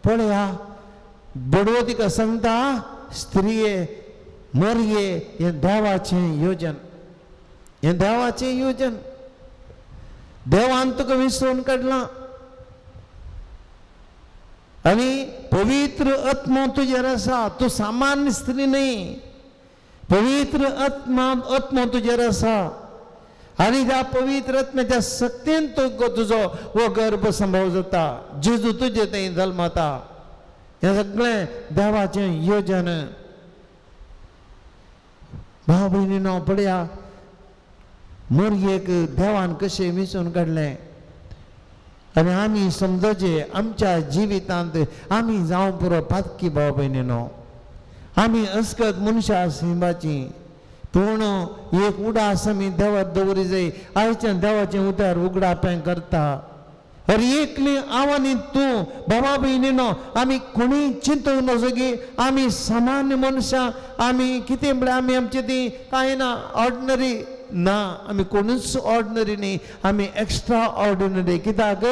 पळया बडवो तिका सांगता, स्त्रिये मरये हें देवाचें योजन, हें देवाचें योजन. देवान तुका विसरून काडलां आनी पवित्र आत्मा तुजेर आसा, तूं सामान्य स्त्री न्हय, पवित्र आत्मा तुजेर आसा आनी त्या पवित्र आत्म्याच्या शक्तीन तुजो हो गर्भ संभव जाता, जेजू तुजे थंय जल्मता. हें सगळें देवाचें योजन. भाव भयणीनो पळया मोरयेक देवान कशें विसरून काडलें. आनी आमी समजचें आमच्या जिवितांत आमी जावं पुरो पातकी भाव भयणीनो, आमी अस्कत मनशां शिंबाचीं, पूण एक उडास आमी देवाक दवरी जाय. आयच्यान देवाचें उतार उगडापें करता हर एकली हांव आनी तूं बाबा भयणीनो आमी कोणीय चिंतूंक नजो की आमी सामान्य मनशां, आमी कितें म्हळ्यार आमी आमचे ती कांय ना, ऑर्डिनरी ना, आमी कोणूच ऑर्डिनरी न्ही, आमी एक्स्ट्रा ऑर्डिनरी. कित्याक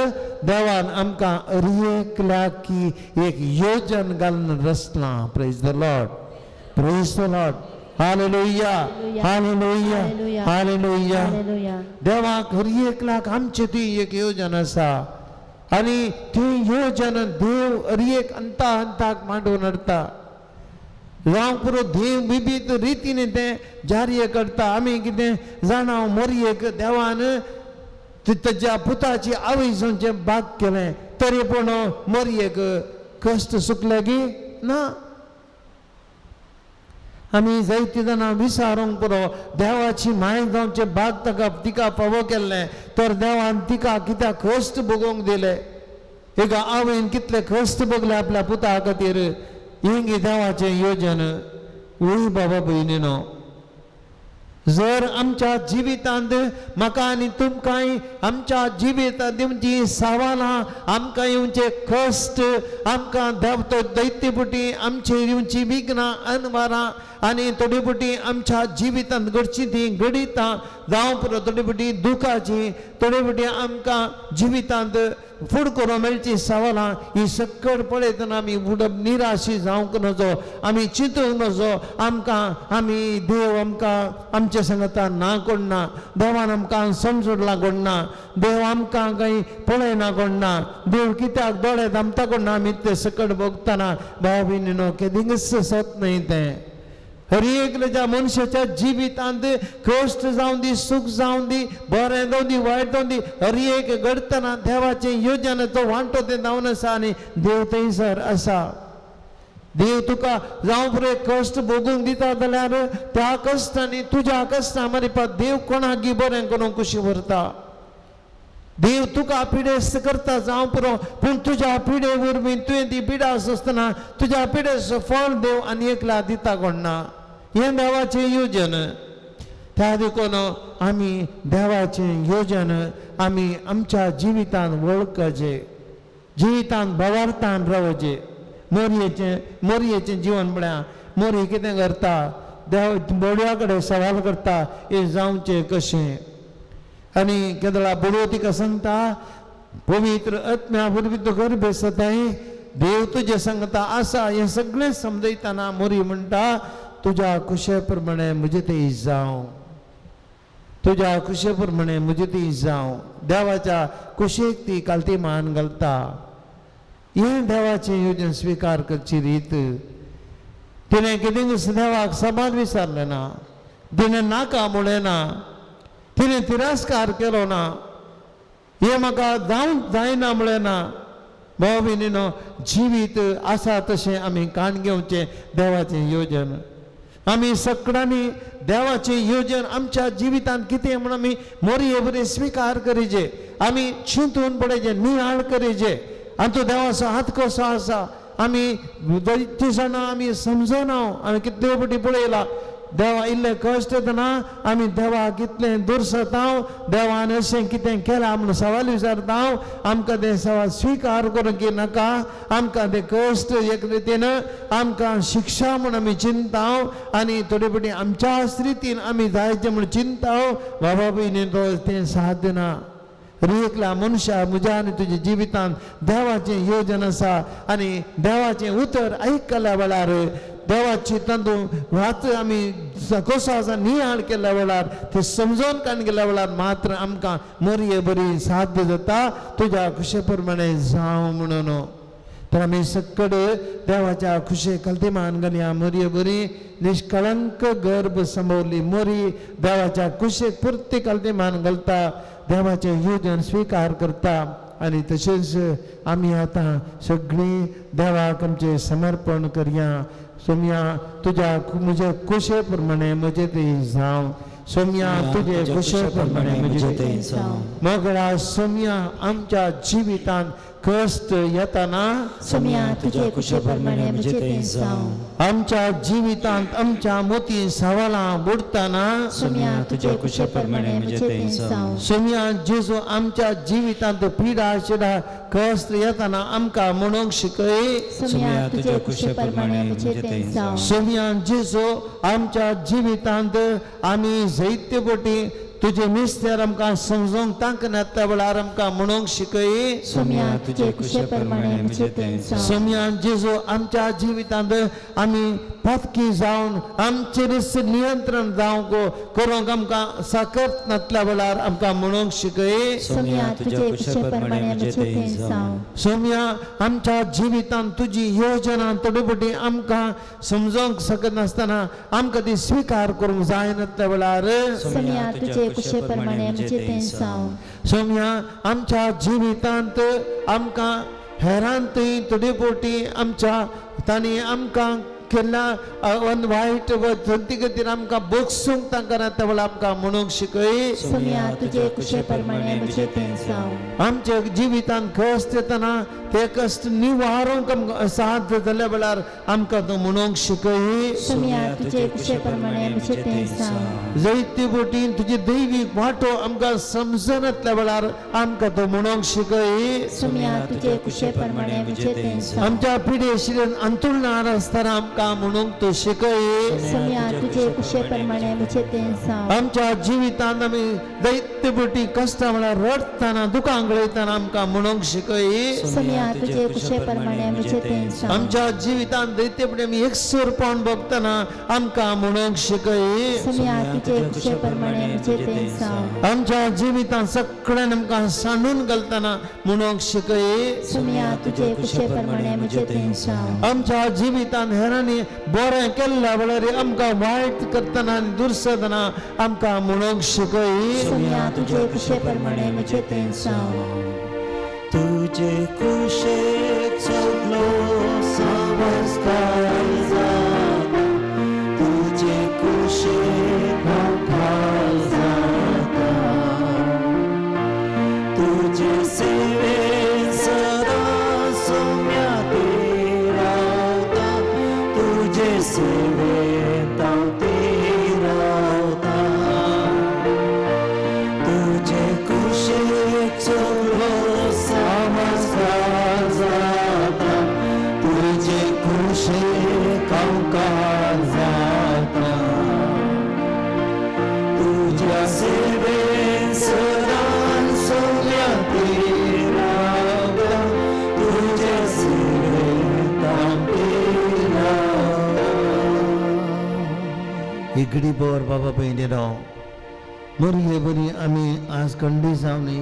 देवान आमकां हर एकल्याक एक योजन घालून रचलां. Praise the Lord, praise the Lord. Hallelujah, hallelujah, hallelujah. देवाक हर एकल्याक आमचे ती एक योजन आसा आनी ती योजन देव हर एक अंता अंताक मांडून हाडटा. जावं पुरो देव विविध रितीन तें जारी करता. आमी कितें जाणा, मोरयेक देवान ताच्या पुताची आवय जावचें भाग केलें, तरी पूण मोरयेक कश्ट सुकले की ना. आमी जायते जाणां विसारूंक पुरो देवाची माय जावचें भाग ताका तिका फावो केल्लें, तर देवान तिका कित्याक कश्ट भोगोवंक दिले. एका आवयन कितले कश्ट भोगले आपल्या पुता खातीर. हें देवाचें योजन. वय बाबा भयणीनो, जर आमच्या जिवितांत म्हाका आनी तुमकांय आमच्या जिवितांत येवची सवालां, आमकां येवचे कश्ट, आमकां देवतो दैत्यपुटी आमचे येवची विघ्नां अनवारां आनी थोडी पुटी आमच्या जिवितांत घडची ती घडितां जावं पुरो, थोडी पुटी दुखाची, थोडी पुटी आमकां जिवितांत फूड करूंक मेळची सवालां, ही सकट पळयतना आमी निराशी जावंक नजो, आमी चिंतूंक नजो. आमकां आमी देव आमकां आमच्या सांगता ना कोण ना, देवान आमकां समजूडला कोण ना, देव आमकां कांय पळयना कोण ना, देव कित्याक दोळे दामता कोण ना. आमी ते सकट भोगतना भाव भयणीनो केदींच सत न्हय तें. हर एकल्याच्या मनशाच्या जिवितांत कश्ट जावं दी, सूख जावं दी, बरें जावं दी, वायट जावं दी, हर एक घडटना देवाचें योजन तो वांटो तें जावन आसा आनी देव थंयसर आसा. देव तुका जावं पुरो कश्ट भोगूंक दिता जाल्यार त्या कश्टांनी तुज्या कश्टां मारिपा देव कोणाक बरें करूंक खुशी व्हरता. देव तुका पिडेस्त करता जावं पुरो, पूण तुज्या पिडे वरवीं तुवें ती पिडा आसतना तुज्या पिडेचो फळ देव आनी एकला दिता कोण ना. हें देवाचें योजन. त्या देखून आमी देवाचें योजन आमी आमच्या जिवितांत वळखचें, जिवितांत भवार्थान रावचें. मोरयेचें मोरयेचें जिवन म्हळ्यार मोरी कितें करता, देव बोडव्या कडेन सवाल करता हें जावचें कशें. आनी केदळा बोडवो तिका सांगता पवित्र आत्म्या वरवीं तूं गर्भेसताय, देव तुजें सांगता आसा हें सगळें समजयतना मोरी म्हणटा तुज्या कुशे प्रमाणे म्हजें तें जावं, तुज्या कुशे प्रमाणे म्हजें ती जावं. देवाच्या कुशेक ती कालती मान घालता. हें देवाचें योजन स्विकार करची रीत. तिणें कितें देवाक सबार विचारलें ना, तिणें नाका म्हणलें ना, तिणें तिरस्कार केलो ना, हें म्हाका जावंक जायना म्हणलें ना. भाव भयणीनो, जिवीत आसा तशें आमी काण घेवचें देवाचें योजन. आमी सगळ्यांनी देवाचें योजन आमच्या जिवितांत कितें म्हूण आमी मोरये बरें स्विकार करीजे, आमी चिंतून पळयचे, नियाळ करीजे. आनी तो देवाचो हात कसो आसा आमी जाणां, आमी समजना. आमी कितले फावटी पळयला देवा इल्ले कश्ट येतना आमी देवाक कितलें दुरसता, देवान अशें कितें केलां म्हूण सवाल विचारता. आमकां तें सवाल स्विकार करूंक की नाका, आमकां तें कश्ट एक रितीन आमकां शिक्षा म्हूण आमी चिंता आनी थोडे फावटी आमच्याच रितीन आमी जायचें म्हूण चिंता. बाबा भयणी, तो तें साध्य ना. एकल्या मनशा म्हज्या आनी तुज्या जिवितांत देवाचें योजन आसा आनी देवाचें उतर आयकल्या वेळार, देवाची तातूंत वाच आमी कसो आसा नियाळ केल्या वेळार, ते समजून काडून गेल्या वेळार मात्र आमकां मोरये बरी साध्य जाता तुज्या खुशे प्रमाणे जावं म्हणून. तर आमी सगळे देवाच्या खुशे कलती मान घालया. मोरये बरी निष्कळंक गर्भ संभवली मोरी देवाच्या कुशेक पुर्ती कलती मान घालता, देवाचें योजन स्विकार करता. आनी तशेंच आमी आतां सगळीं देवाक आमचें समर्पण करया. सोम्या तुज्या म्हजे कुशे प्रमाणे म्हजें तें जावं, सोम्या तुजे कुशे प्रमाणे म्हजें तें जावं. मगळा सोम्या आमच्या जिवितांत कश्ट येतना सोम्या तुजे कुशे प्रमाणे म्हजें तें जावं. आमच्या जिवितांत आमच्या मोती सवालां बुडटना सोम्या तुजे कुशे प्रमाणे म्हजें तें जावं. सोम्या जेजू आमच्या जिवितांत पिडा शिडा कश्ट येतना आमकां म्हणूंक शिकय. सोम्या तुजे कुशे प्रमाणे म्हजें तें जावं. सोम्या जेजू आमच्या जिवितांत आमी जैत्य बोटी तुजे मिस्तेर आमकां समजूंक तांक नासल्या वेळार आमकां म्हणूंक शिकय. सोम्या तुजे कुशे प्रमाणे म्हजें तें जावं. सोम्या जेजू आमच्या जिवितांत आमी पातकी जावन आमचेरच नियंत्रण जावंक करूंक आमकां साकत नासल्या वेळार आमकां म्हणूंक शिकय. सोम्या तुजे कुशे प्रमाणे म्हजें तें जावं. सोम्या आमच्या जिवितांत तुजी योजना थोडे आमकां समजूंक शकनासतना आमकां ती स्विकार करूंक जायनासल्या वेळार सोम्या तुजे कुशे प्रमाणे म्हजें तें जावं. सोम्या आमच्या जिवितांत आमकां हेरांतय थोडे फावटी आमच्या तांणी आमकां केल्ल्या वायट संती खातीर आमकां बगसूंक तांकां त्या वेळार आमकां म्हणूंक शिकय. सोम्या तुजे कुशे प्रमाणे म्हजें तें जावं. आमच्या जिवितांत कश्ट येतना ते कश्ट निवारूंक आमकां साध्य जाल्या वेळार आमकां तूं म्हणूंक शिकय. सोम्या तुजे कुशे प्रमाणे म्हजें तें जावं. जैत्य बोटीन तुजी दैवीक वाटो आमकां समजनातल्या वेळार आमकां तूं म्हणूंक शिकय. सोम्या तुजे कुशे प्रमाणे म्हजें तें जावं. आमच्या पिडेशिरेन अंतुळणार आसतना आमकां म्हणूंक तूं शिकय. सोम्या तुजे कुशे प्रमाणे म्हजें तें जावं. आमच्या जिवितांत आमी दैत्य बोटी कश्टां वेळार रडटना दुकां गळयतना आमकां म्हणूंक शिकय. सोम्या तुजे कुशे प्रमाणे म्हजें तें जावं. आमच्या जिवितांत दैत्य बोटी आमी एकसूरपण भोगतना आमकां म्हणूंक शिकय. सोम्या तुजे कुशे प्रमाणे म्हजें तें जावं. आमच्या जिवितांत सगळ्यान आमकां सांडून घालतना म्हणूंक शिकय. सोम्या तुजे कुशे प्रमाणे म्हजें तें जावं. आमच्या जिवितांत हेरांनी बरें केल्ल्या वेळार आमकां वायट करतना आनी दुरसतना आमकां म्हणूंक शिकय. सोम्या तुजे कुशे प्रमाणे म्हजें तें जावं. तुजे कुशेक सगलो समस्कार जाता, तुजे कुशेक हांव जाता, तुजे सेवेन सदां सोम्या ते रावता, तुजे सेवेन हांव ते रावता, तुजे कुशेक सगलो समस्कार जाता, तुजे इगडी बर बाबा भयणीनो बरी बरी आमी आज कंडी जावनी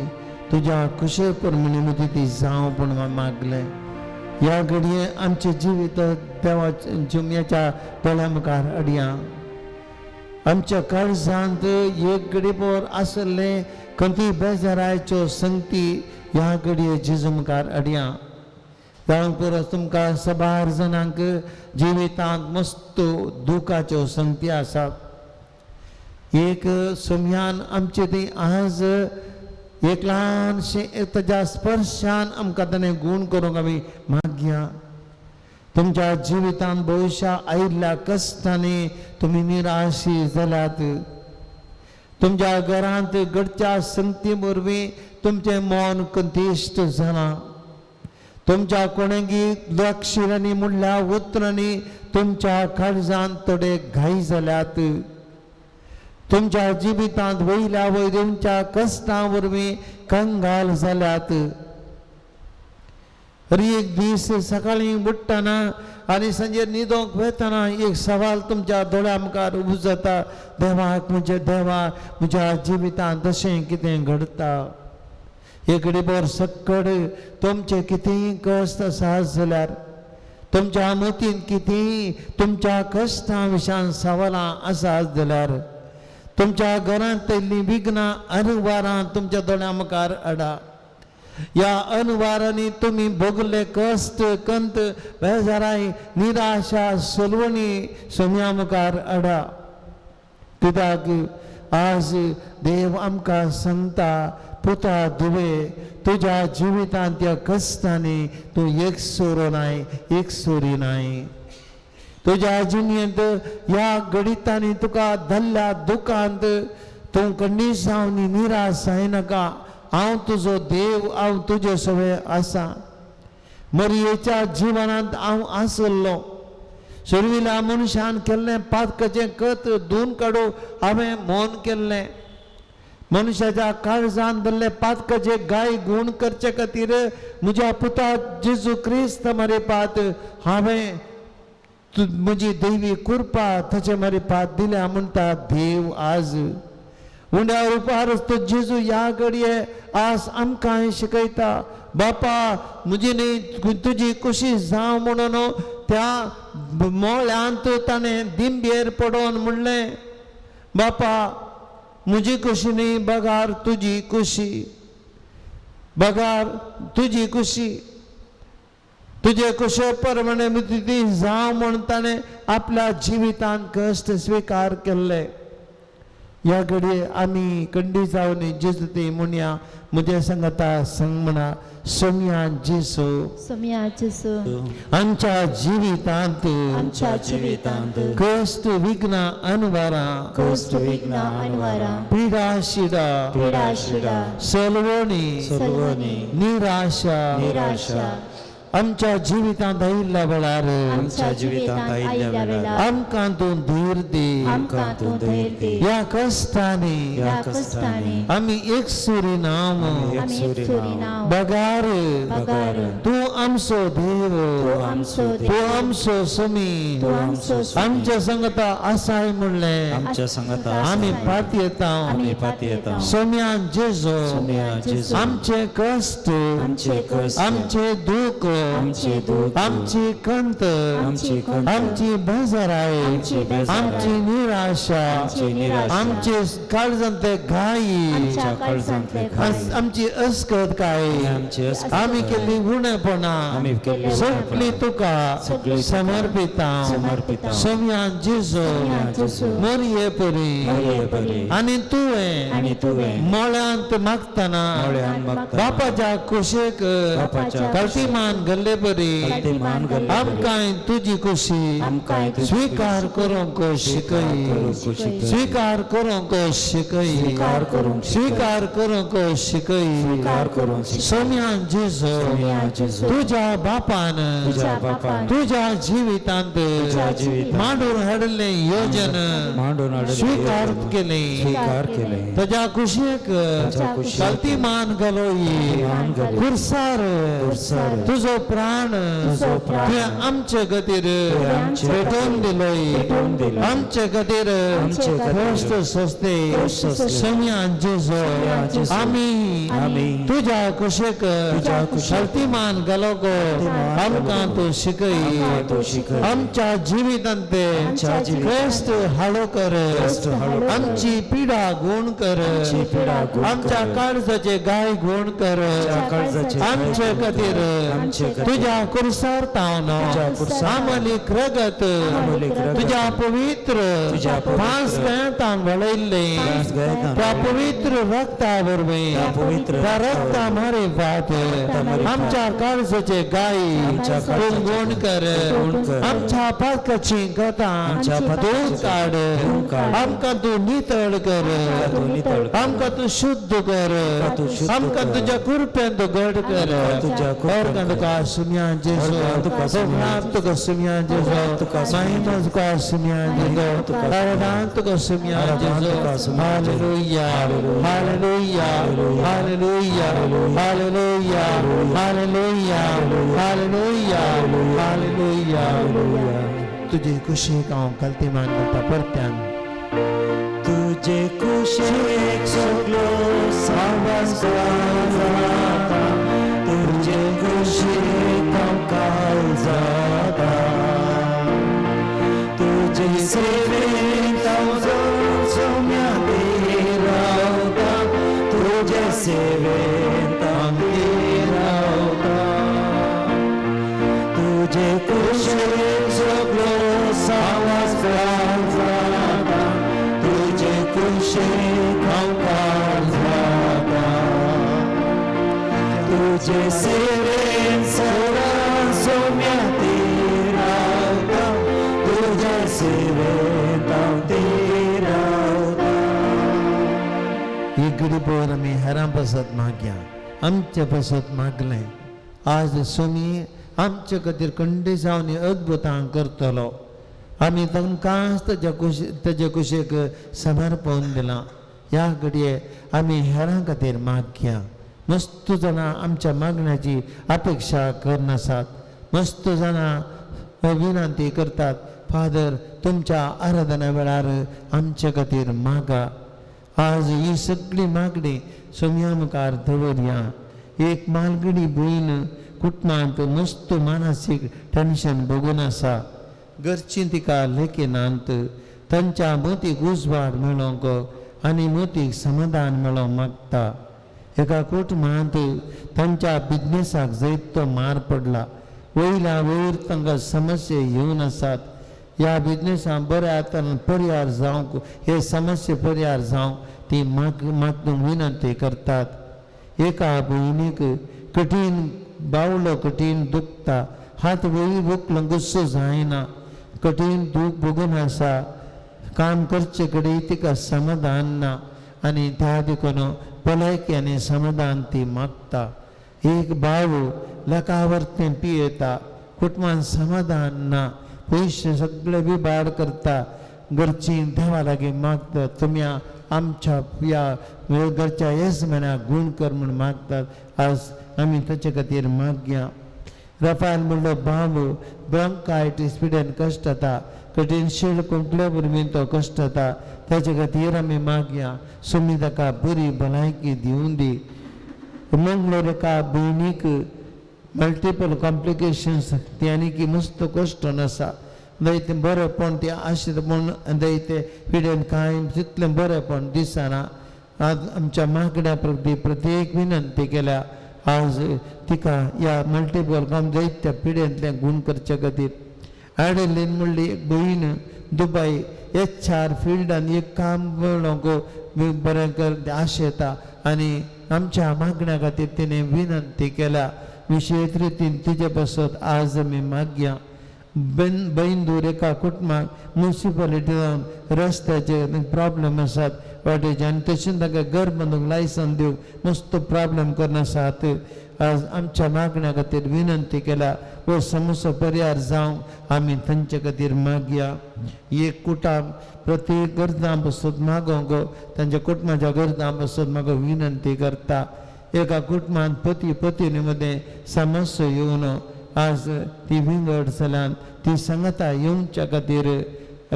तुज्या कुशे प्रमाणे मदीं ती जावं पूण मागलें. ह्या घडये आमचें जिवीत देवा जुम्याच्या दोळ्या मुखार अडया. आमच्या काळजांत एक घडी भर आसलें खंती बेजारायच्यो संगती ह्या घडये जेजू मुखार अडया. जावंक परस तुमकां सबार जाणांक जिवितांत मस्त दुखाच्यो संगती आसात. एक सोम्यान आमचे ती आज एक ल्हानशें ताज्या स्पर्शान आमकां ताणें गूण करूंक आमी मागया. तुमच्या जिवितांत भविश्या आयिल्ल्या कश्टांनी तुमी निराशी जाल्यात. तुमच्या घरांत घडच्या संगती वरवीं तुमचें मन कंतिश्ट जालां. तुमच्या कोणेगी लक्षिरांनी म्हणल्या उतरांनी तुमच्या काळजांत थोडे घाई जाल्यात. तुमच्या जिवितांत वयल्या वयर तुमच्या कश्टां वरवीं कंगाल जाल्यात. हर एक दीस सकाळीं उठ्ठना आनी सांजे न्हिदोंक वतना एक सवाल तुमच्या दोळ्या मुखार उबो जाता, देवाक म्हज्या देवा म्हज्या जिवितांत अशें कितें घडटा. एक बर सक्कड तुमचें कितेंय कश्ट आसा जाल्यार तुमच्या मतीन कितेंय तुमच्या कश्टां विशयान सवालां आसा जाल्यार तुमच्या घरांत येयल्लीं विघ्नां अनवारां तुमच्या दोळ्या मुखार हाडा. ह्या अनवारांनी तुमी भोगले कश्ट कंत बेजाराय निराशा सलवणी सोम्या मुखार हाडा. कित्याक आज देव आमकां सांगता, पुता धुवे तुज्या जिवितांत त्या कश्टांनी तूं एक सोरो नाय एक सोरी नाय. तुज्या जिणेंत ह्या घडितांनी तुका धल्ल्या दुखांत तूं कंडीश जावन निराश जायनाका. हांव तुजो देव, हांव तुजे सवे आसा. मरयेच्या जिवनांत हांव आसलो. सुरविल्या मनशान केल्लें पातकाचें कत धुवन काडूं हांवें मौन केल्लें. मनशाच्या काळजान धरले पातकाचे गाय गूण करचे खातीर म्हज्या पुता जेजू क्रिस्त मरे पात हांवें म्हजी देवी कृपा ताचे मरे पात दिल्या म्हणटा देव आज. उंड्या रुपार तो जेजू ह्या घडये आज आमकां शिकयता, बापा म्हजी न्ही तुजी कुशी जावं म्हणून त्या मोळ्यांत ताणें दिंबेर पडोवन म्हणलें, बापा म्हजी कुशी न्ही बगार तुजी कुशी, बगार तुजी कुशी, तुजे कुशे प्रमाणे ती जावं म्हूण ताणें आपल्या जिवितांत कश्ट स्विकार केल्ले. ह्या घडये आमी कंडी जावन जेजू ती म्हणया म्हज्या सांगता संग म्हणा, सोम्या जेजू सोम्या जेजू आमच्या जिवितांत आमच्या जिवितांत कश्ट विघ्नां अनवारां कश्ट विघ्नां अनवारां पिडा शिडा पिडा शिडा सलवणी सलवणी निराशा निराशा आमच्या जिवितांत आयिल्ल्या वेळार आमच्या जिवितांत आयिल्ल्या वेळार आमकां तूं धीर दी, आमकां तूं धैर्य दी. ह्या कश्टांनी ह्या कश्टांनी आमी एकसुरी नांव आमी एकसुरी नांव बगार बगार तूं आमचो देव, तूं आमचो तूं देव, आमचो समी, तूं आमचो स्वामी. आमच्या संगता आसाय म्हणलें आमच्या संगता आमी पातयेता. आमी पातयेता. सोम्यान जेजू सोम्या जेजू आमचे कश्ट आमचे कश्ट आमचे दुःख आमचे दुःख आमची कंत आमची कंत आमची बेजाराय आमची बेजाराय आमची निराशा आमची निराशा आमचे काळजांतले घाई आमच्या काळजांतले घाई आमची अस्कत काय आमची अस्कत आमी केल्ली उणेपणां आमी केल्ली सगळी तुका सगळी समर्पिता. समर्पिता. सोम्यान जेजू सोम्या जेजू मरये परी मरये परी आनी तुवें आनी तुवें मळ्यांत मागतना मळ्यांत मागतना बापाच्या कुशेक बापाच्या कल्तीमान घाल्ले परी कल्ती मान घाल्ले परी आमकां तुजी कुशी आमकां तुजी स्विकार करूंक शिकय, करूंक शिकय, स्विकार करूंक शिकय, स्विकार करूंक शिकय, स्विकार करूंक शिकय. स्विकार करूंक शिकय. सोम्यान जेजू सोम्या जेजू तुज्या बापान तुज्या बापान तुज्या जिवितांत तुज्या जिवितांत मांडून हाडिल्लें योजन मांडून हाडिल्लें स्विकार योजन केलें. स्विकार केलें. ताज्या कुशेक ताज्या कुशेक कल्ती मान घालोय मान घालोय. खुर्सार खुर्सार तुजो प्राण तुवें आमचे खातीर भेटोवन दिलोय. आमचे खातीर कश्ट सोंसले सोम्यान जेजू आमी तुज्या कुशीक शक्तिमान घालो गो आमकां तूं शिकय. आमच्या जिवितांत क्रिस्त हाडो कर. आमची पिडा गुण कर. आमच्या काळजाचे गाय गुण कर. आमचे खातीर तुज्या कुर्सार तावन आमलीक रगत तुज्या पवित्र पांच गयातान वळयल्ले त्या पवित्र रक्ता वरवीं त्या रक्ता मारे वाट आमच्या काळजाचे गाय तूं गुण कर. आमच्या पातकाची कथा दूर काड. आमकां तूं नितळ कर. आमकां तूं शुद्ध कर. आमकां तुज्या कृपेन तूं घट कर. अर्गां तुका सुम्यान जेजू, भोगनाथ तुका सुम्यान जेजू, महिमा तुका सुम्यान जेजू, आराधना तुका सुम्यान जेजू. Hallelujah, hallelujah, hallelujah, hallelujah, hallelujah, hallelujah, hallelujah. तुजे कुशीक हांव कल्तिमान करता परत्यान. तुजे कुशीक सगलो सावास जाता. तुजे कुशीक हांव काल जाता. तुजे सेवेंत हांव सोम्या रावता. तुजे सेवेंत हांव रावता. तुजे कुशीक सगलो सावास जाता. तुजे कुशीक हांव काल जाता. तुजे सेवेन सदां सोम्या रावता. तुजे सेवेन हांव रावता. ही घडी पळोवन आमी हेरां पासत मागया, आमचे पासत मागलें. आज सोमी आमचे खातीर कंडिसांनी अद्भुतां करतलो. आमी तांकांच ताच्या कुशीक समर्पण दिलां. ह्या घडये आमी हेरां खातीर मागया. मस्त जाणां आमच्या मागण्याची अपेक्षा करनासात. मस्त जाणां विनंती करतात, फादर तुमच्या आराधना वेळार आमचे खातीर मागा. आज ही सगळी मागणी सोम्या मुखार दवरया. एक मालगडी भयण कुटुंबांत मस्त मानसीक टेन्शन भोगून आसा. घरचीं तिका लेखिनात. तांच्या मतीक उजवाड मेळोंक आनी मतीक समाधान मेळोंक मागता. एका कुटुंबांत तांच्या बिजनेसाक जैत मार पडला. वयल्या वयर तांकां समस्या येवन आसात. ह्या बिजनेसां बऱ्या हातान परिहार जावंक, हे समस्ये परिहार जावंक ती मागूंक विनंती करतात. एका भयणीक कठीण बावलो कठीण दुखता. हात वयर दुखलो गुस्सो जायना. कठीण दूख भोगून आसा. काम करचे कडेन तिका समाधान ना आनी त्या देखून भलायकी आनी समाधान ती मागता. एक भाव लकावर्तें पियेता. कुटुंबान समाधान ना. पयशे सगळे विबाड करता. घरचीं देवा लागीं मागतात, तुमी आमच्या ह्या घरच्या येजमानाक गूण कर म्हूण मागतात. आज आमी ताचे खातीर मागया. रफायल म्हणलो बाबू ब्रॉंकायटीस पिडेन कश्ट जाता. कठीण शीळ कुंकले वरवीं तो कश्ट जाता. ताचे खातीर आमी मागया, सुमी ताका बरी भलायकी दिवन दी. मंगलोर एका भयणीक मल्टिपल कॉम्प्लिकेशन्स ती आनी की मस्त कश्ट आसा. जायतें बरेंपण ती आशिल्लें पूण जायते पिडेन कांय तितलें बरेंपण दिसना. आज आमच्या मागण्या प्रती प्रत्येक विनंती केल्या. आज तिका ह्या मल्टिपल कॉम जायत्या पिडेंतलें गूण करचे खातीर. आडेलीन म्हणली एक भयण दुबय एच आर फिल्डान एक काम मेळोंक बरें कर आशेता आनी आमच्या मागण्या खातीर तिणें विनंती केल्या. विशेश रितीन तिजे पासत आज आमी मागया. बैंदूर एका कुटुंबाक मुन्सिपालिटी जावन रस्त्याचे प्रॉब्लम आसात वाटेचे आनी तशेंच तांकां घर बांदूंक लायसन दिवंक मस्त प्रॉब्लम करून आसात. आज आमच्या मागण्या खातीर विनंती केल्या. हो समस्या परिहार जावंक आमी तांचे खातीर मागया. एक कुटुंब प्रत्येक गरजां पासत मागोंक तांच्या कुटुंबाच्या गरजां पासत मागोवंक विनंती करता. एका कुटुंबांत पती पत्नी मदें समस्या येवन आज ती विंगड जाल्यान ती सांगता येवच्या खातीर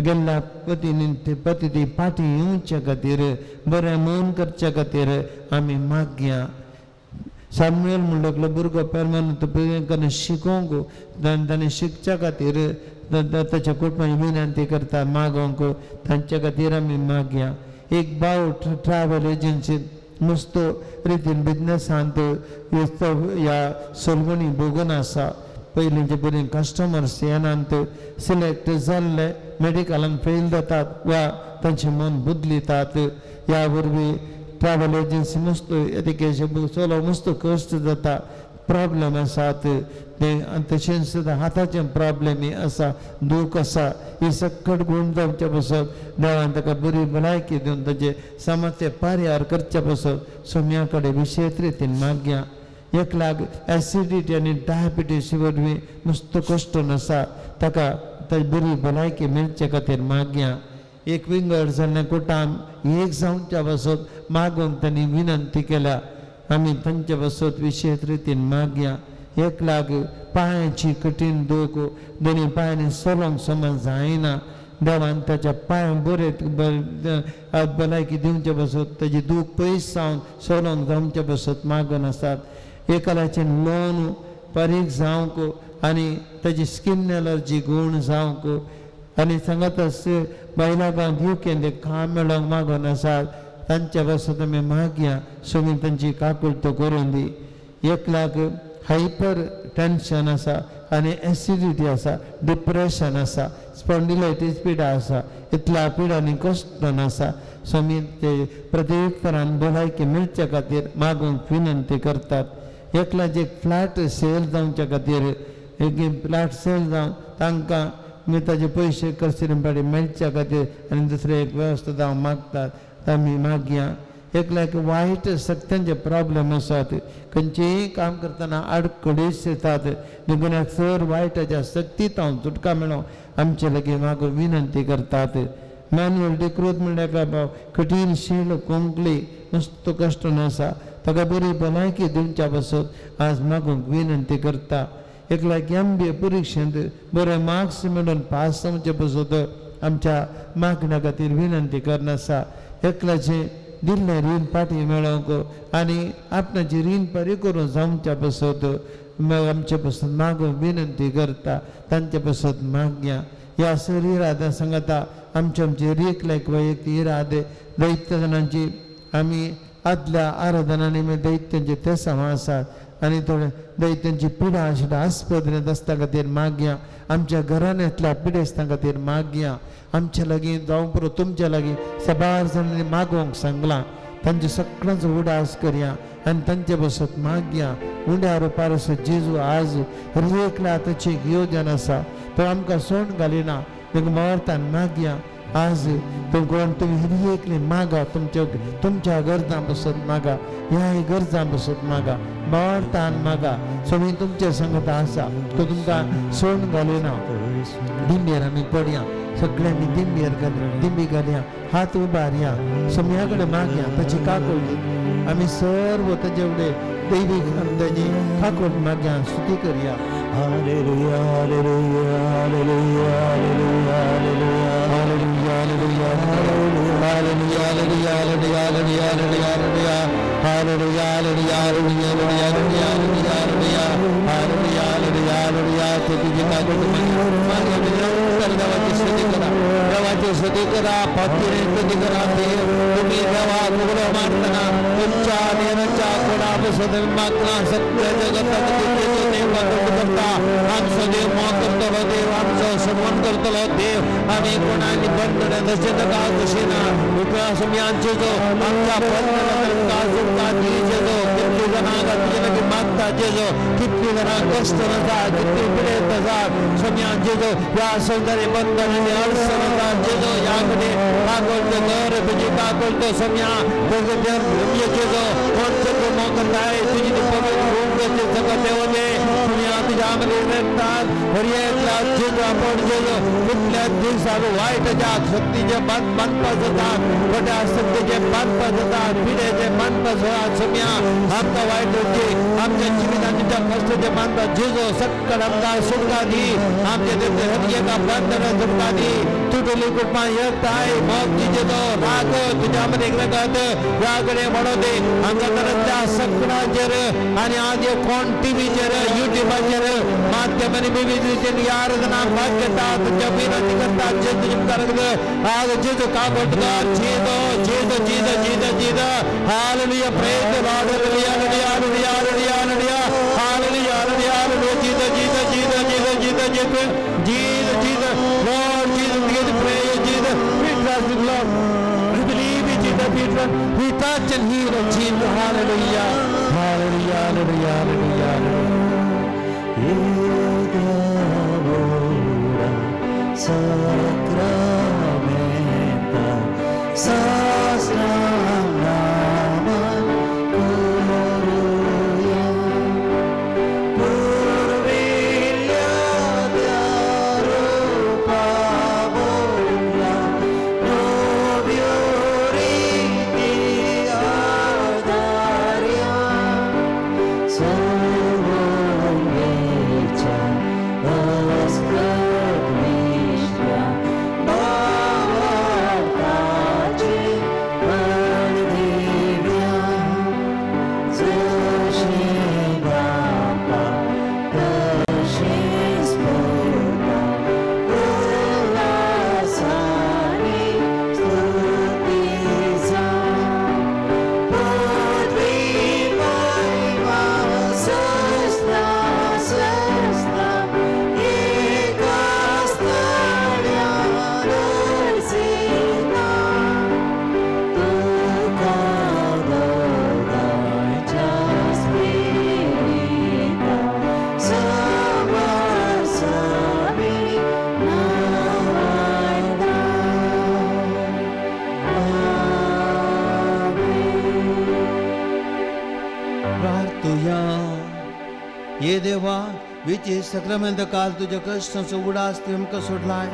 गेल्ल्या पतीन पती ती पाटी येवच्या खातीर बरें मन करच्या खातीर आमी मागया. सामुएल म्हणलो भुरगो पेरमान शिकोवंक ताणें शिकच्या खातीर ताच्या कुटुंबाची विनंती करता मागोवंक तांच्या खातीर आमी मागया. एक भाव ट्रॅव्हल एजन्सीत मस्त रितीन बिजनसांत ह्या सलगुणी भोगून आसा. पयलींचे बरीं कस्टमर्स येनात, सिलेक्ट जाल्ले मेडिकलान फेल जातात वा तांचें मन बदलितात. ह्या वरवीं ट्रॅव्हल एजन्सी मस्त एजुकेशन चलो मस्त कश्ट जाता, प्रॉब्लम आसात ते तशेंच सुद्दां हाताचे प्रॉब्लेम आसा, दूख आसा. ही सकट गुण जावचे पासत देवान ताका बरी भलायकी दिवन ताजे समस्या परिहार करचे पासत सोम्या कडेन विशेश रितीन मागया. 1 लाख एसिडिटी आनी डायबिटीस वरवीं मस्त कश्ट आसा ताका ताजी बरी भलायकी मेळचे खातीर मागया. एक विंगड जाल्लें कुटाम एक जावच्या पासत मागूंक तांणी विनंती केल्या, आमी तांचे पासत विशेश रितीन मागया. 1 लाख पांयाची कठीण दूख, दोनी पांयांनी चलोवंक समज जायना, देवान ताच्या पांय बरे भलायकी दिवचे पासत ताजी दूख पयस जावन चलोवंक जावचे पासत मागून आसात. एकल्याचें लोन बारीक जावंक आनी ताजी स्कीन एलर्जी गूण जावंक आनी सांगत बायलां गांवांत युकेन काम मेळोवंक मागून आसात तांच्या पासत आमी मागया. सगळीं तांची काकुळटो करून दी. 1 लाख हायपर टेन्शन आसा आनी एसिडिटी आसा, डिप्रेशन आसा, स्पॉन्डिलायटीस पिडा आसा, इतल्या पिडांनी कश्ट आसा. स्वामी ते प्रत्येक तरान भलायकी मेळच्या खातीर मागूंक विनंती करतात. 1 लाख एक फ्लॅट सेल जावच्या खातीर एक फ्लॅट सेल जावन तांकां ताजे पयशे कसरी पाटी मेळच्या खातीर आनी दुसरे एक वेवस्था जावंक मागतात आमी मागया. 1 लाख वायट शक्त्यांचे प्रॉब्लम आसात, खंयचेंय काम करतना आडखळीस येतात, देखून चड वायटाच्या शक्तीत हांव सुटका मेळोवं आमचे लागीं मागून विनंती करतात. मॅन्युअल डिक्रूत म्हणल्यार काय भाव कठीण शील कोंकली मस्त कश्ट आसा ताका बरी भलायकी दिवच्या पासत आज मागूंक विनंती करता. 1 लाख MBA परिक्षेंत बरे मार्क्स मेळून पास जावचे पासत आमच्या मागण्या खातीर विनंती करना आसा. एकल्याचें दिल्लें रीण पाटी मेळोवंक आनी आपणाचें रीण परी करून जावच्या पासत आमचे पासत मागूंक विनंती करता, तांचे पासत मागया. ह्या सर इराद्या सांगता आमचे आमचे एकल्याक वैयक्तीक इरादे दैत्य जाणांची आमी आदल्या आराधनांनी दैत्यांचे तेसांव आसात आनी थोडे दैत्यांची पिडा आशिल्ल्या आस्पत्रेंत आसता खातीर मागया. आमच्या घराण्यांतल्या पिडेस्तां खातीर मागया. आमच्या लागीं जावं पुरो तुमच्या लागीं साबार जाणांनी मागोवंक सांगलां तांचे सगळ्यांचो उडास करया आनी तांचे बसत मागया. उंड्या रुपार असो जेजू आज हर एकल्या ताची एक योजन आसा, तो आमकां सोण घालिना, देखून मरतान मागया. आज कोण तुमी हर एकली मागा, तुमच्या तुमच्या गरजां बसत मागा, ह्या गरजां बसत मागा, मरतान मागा. स्वामी तुमच्या संगत आसा, तो तुमकां सोण घालिना. दिंबेर आमी पडया, सगळ्यांनी दिंबेर दिंबी घालया, हात उबारया, स्वाम्या कडेन मागया ताची काकुळट. आमी सर्व ताजे फुडें दैवीक ताजी काकुळट मागया, स्तुती करया. Hallelujah, hallelujah, hallelujah, hallelujah, hallelujah, hallelujah, hallelujah, hallelujah, hallelujah, hallelujah, hallelujah, hallelujah, hallelujah, hallelujah, hallelujah, hallelujah, hallelujah, hallelujah. तुझी काकुळट मागया, देवाची स्तुती करा, देवाची स्तुती करा, भक्तीने स्तुती करा. तुम्ही देवा उघडं मारताना तुमच्या देवाच्या कोणापासून मागना सगळ्या जगतात देव करता. आमचो देव मोग करतलो देव, आमचो सन्मान करतलो देव. आमी कोणाची बंधन तशें ताका कशी ना आमचे जो आमच्या बंधनां सुटका जेजो. कितली जाणां तुजे लागीं मागता जेजो, कितली जाणां कश्ट आसा, कितली पिडेस्त आसा स्वामी जेजो. ह्या संवसारी बंधन आनी अडचण आसा जेजो, ह्या कडेन काकुळट कर तुजी काकुळट स्वामी जेजो. कोण सगळं मोग करताय तुजी ती पवित्र गुण सगळं देवते स्वामी तुझ्या आमगे रक्तात हर एकल्या जेजो आपण जेजो कुठल्या दिवसाक वायटाच्या शक्तीचे बांद बांदपा जाता, खोट्या शक्तीचे बांदपा जाता, पिडेचे बांदपा जाता स्वामी. आमकां वायट आमच्या जिवितांत तुझ्या कष्टाचे मानता जेजो सक्कड आमकां सुटका दी आमचे तेचे हर एका बंधन सुटका दी तुटली कुटुंबां एकठांय मोग जेजो राग तुझ्या मदें रगत ह्या म्हणू दे आमच्या घरांतल्या सगळ्यांचेर आनी आज कोण टीव्हीचेर युट्यूबाचेर माध्यमांनी विविध रितीन ह्या आराधना भाग घेता तुमच्या विनंती करता जेजू मुखार आज जेजू काबट कर Jeju Jeju Jeju Jeju Jeju hallelujah praise the Lord hallelujah hallelujah hallelujah hallelujah hallelujah hallelujah hallelujah Jesus Jesus Jesus Jesus Jesus Jesus Jesus Jesus Lord Jesus give praise Jesus we trust you Lord. We believe in Jesus, we trust, we touch and heal of Jesus. Hallelujah. Hallelujah, hallelujah, hallelujah, hallelujah. Sacramenta, sasnam kuruya, purvilya rupa bola, novyo riti adarya, sarvonvecha askadvishya bhavartache pardivya, jashe bapa tashe spurta, ullasani stutisa. Pudvi mahima sasna sasna ekastalya rasina, tuka dogaच्या spirita samasabi navarta. प्रार्थुया ये देवा विचे सक्रामेंत काल तुझ्या कष्टांचो उडास तुवें आमकां सोडलाय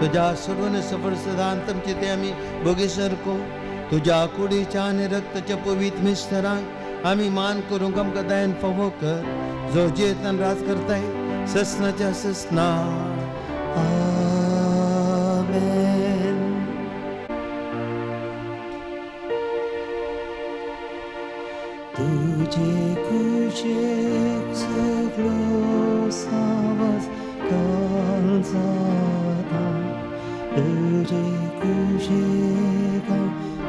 तुज्या servant सफर सदांत ते आमी भोगेसरको तुज्या कुडीच्या आनी रक्ताच्या पवित्र मिस्तरांक आमी मान करूंक आमकां दयान फावो कर जो जियेतान राज करताय ससनाच्या ससना. आमेन. तुझे कुशेक सगळो सावस काल जाता, तुझे कुशेक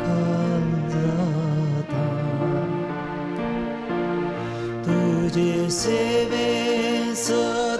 काल जाता, तुझे सेवे सगळो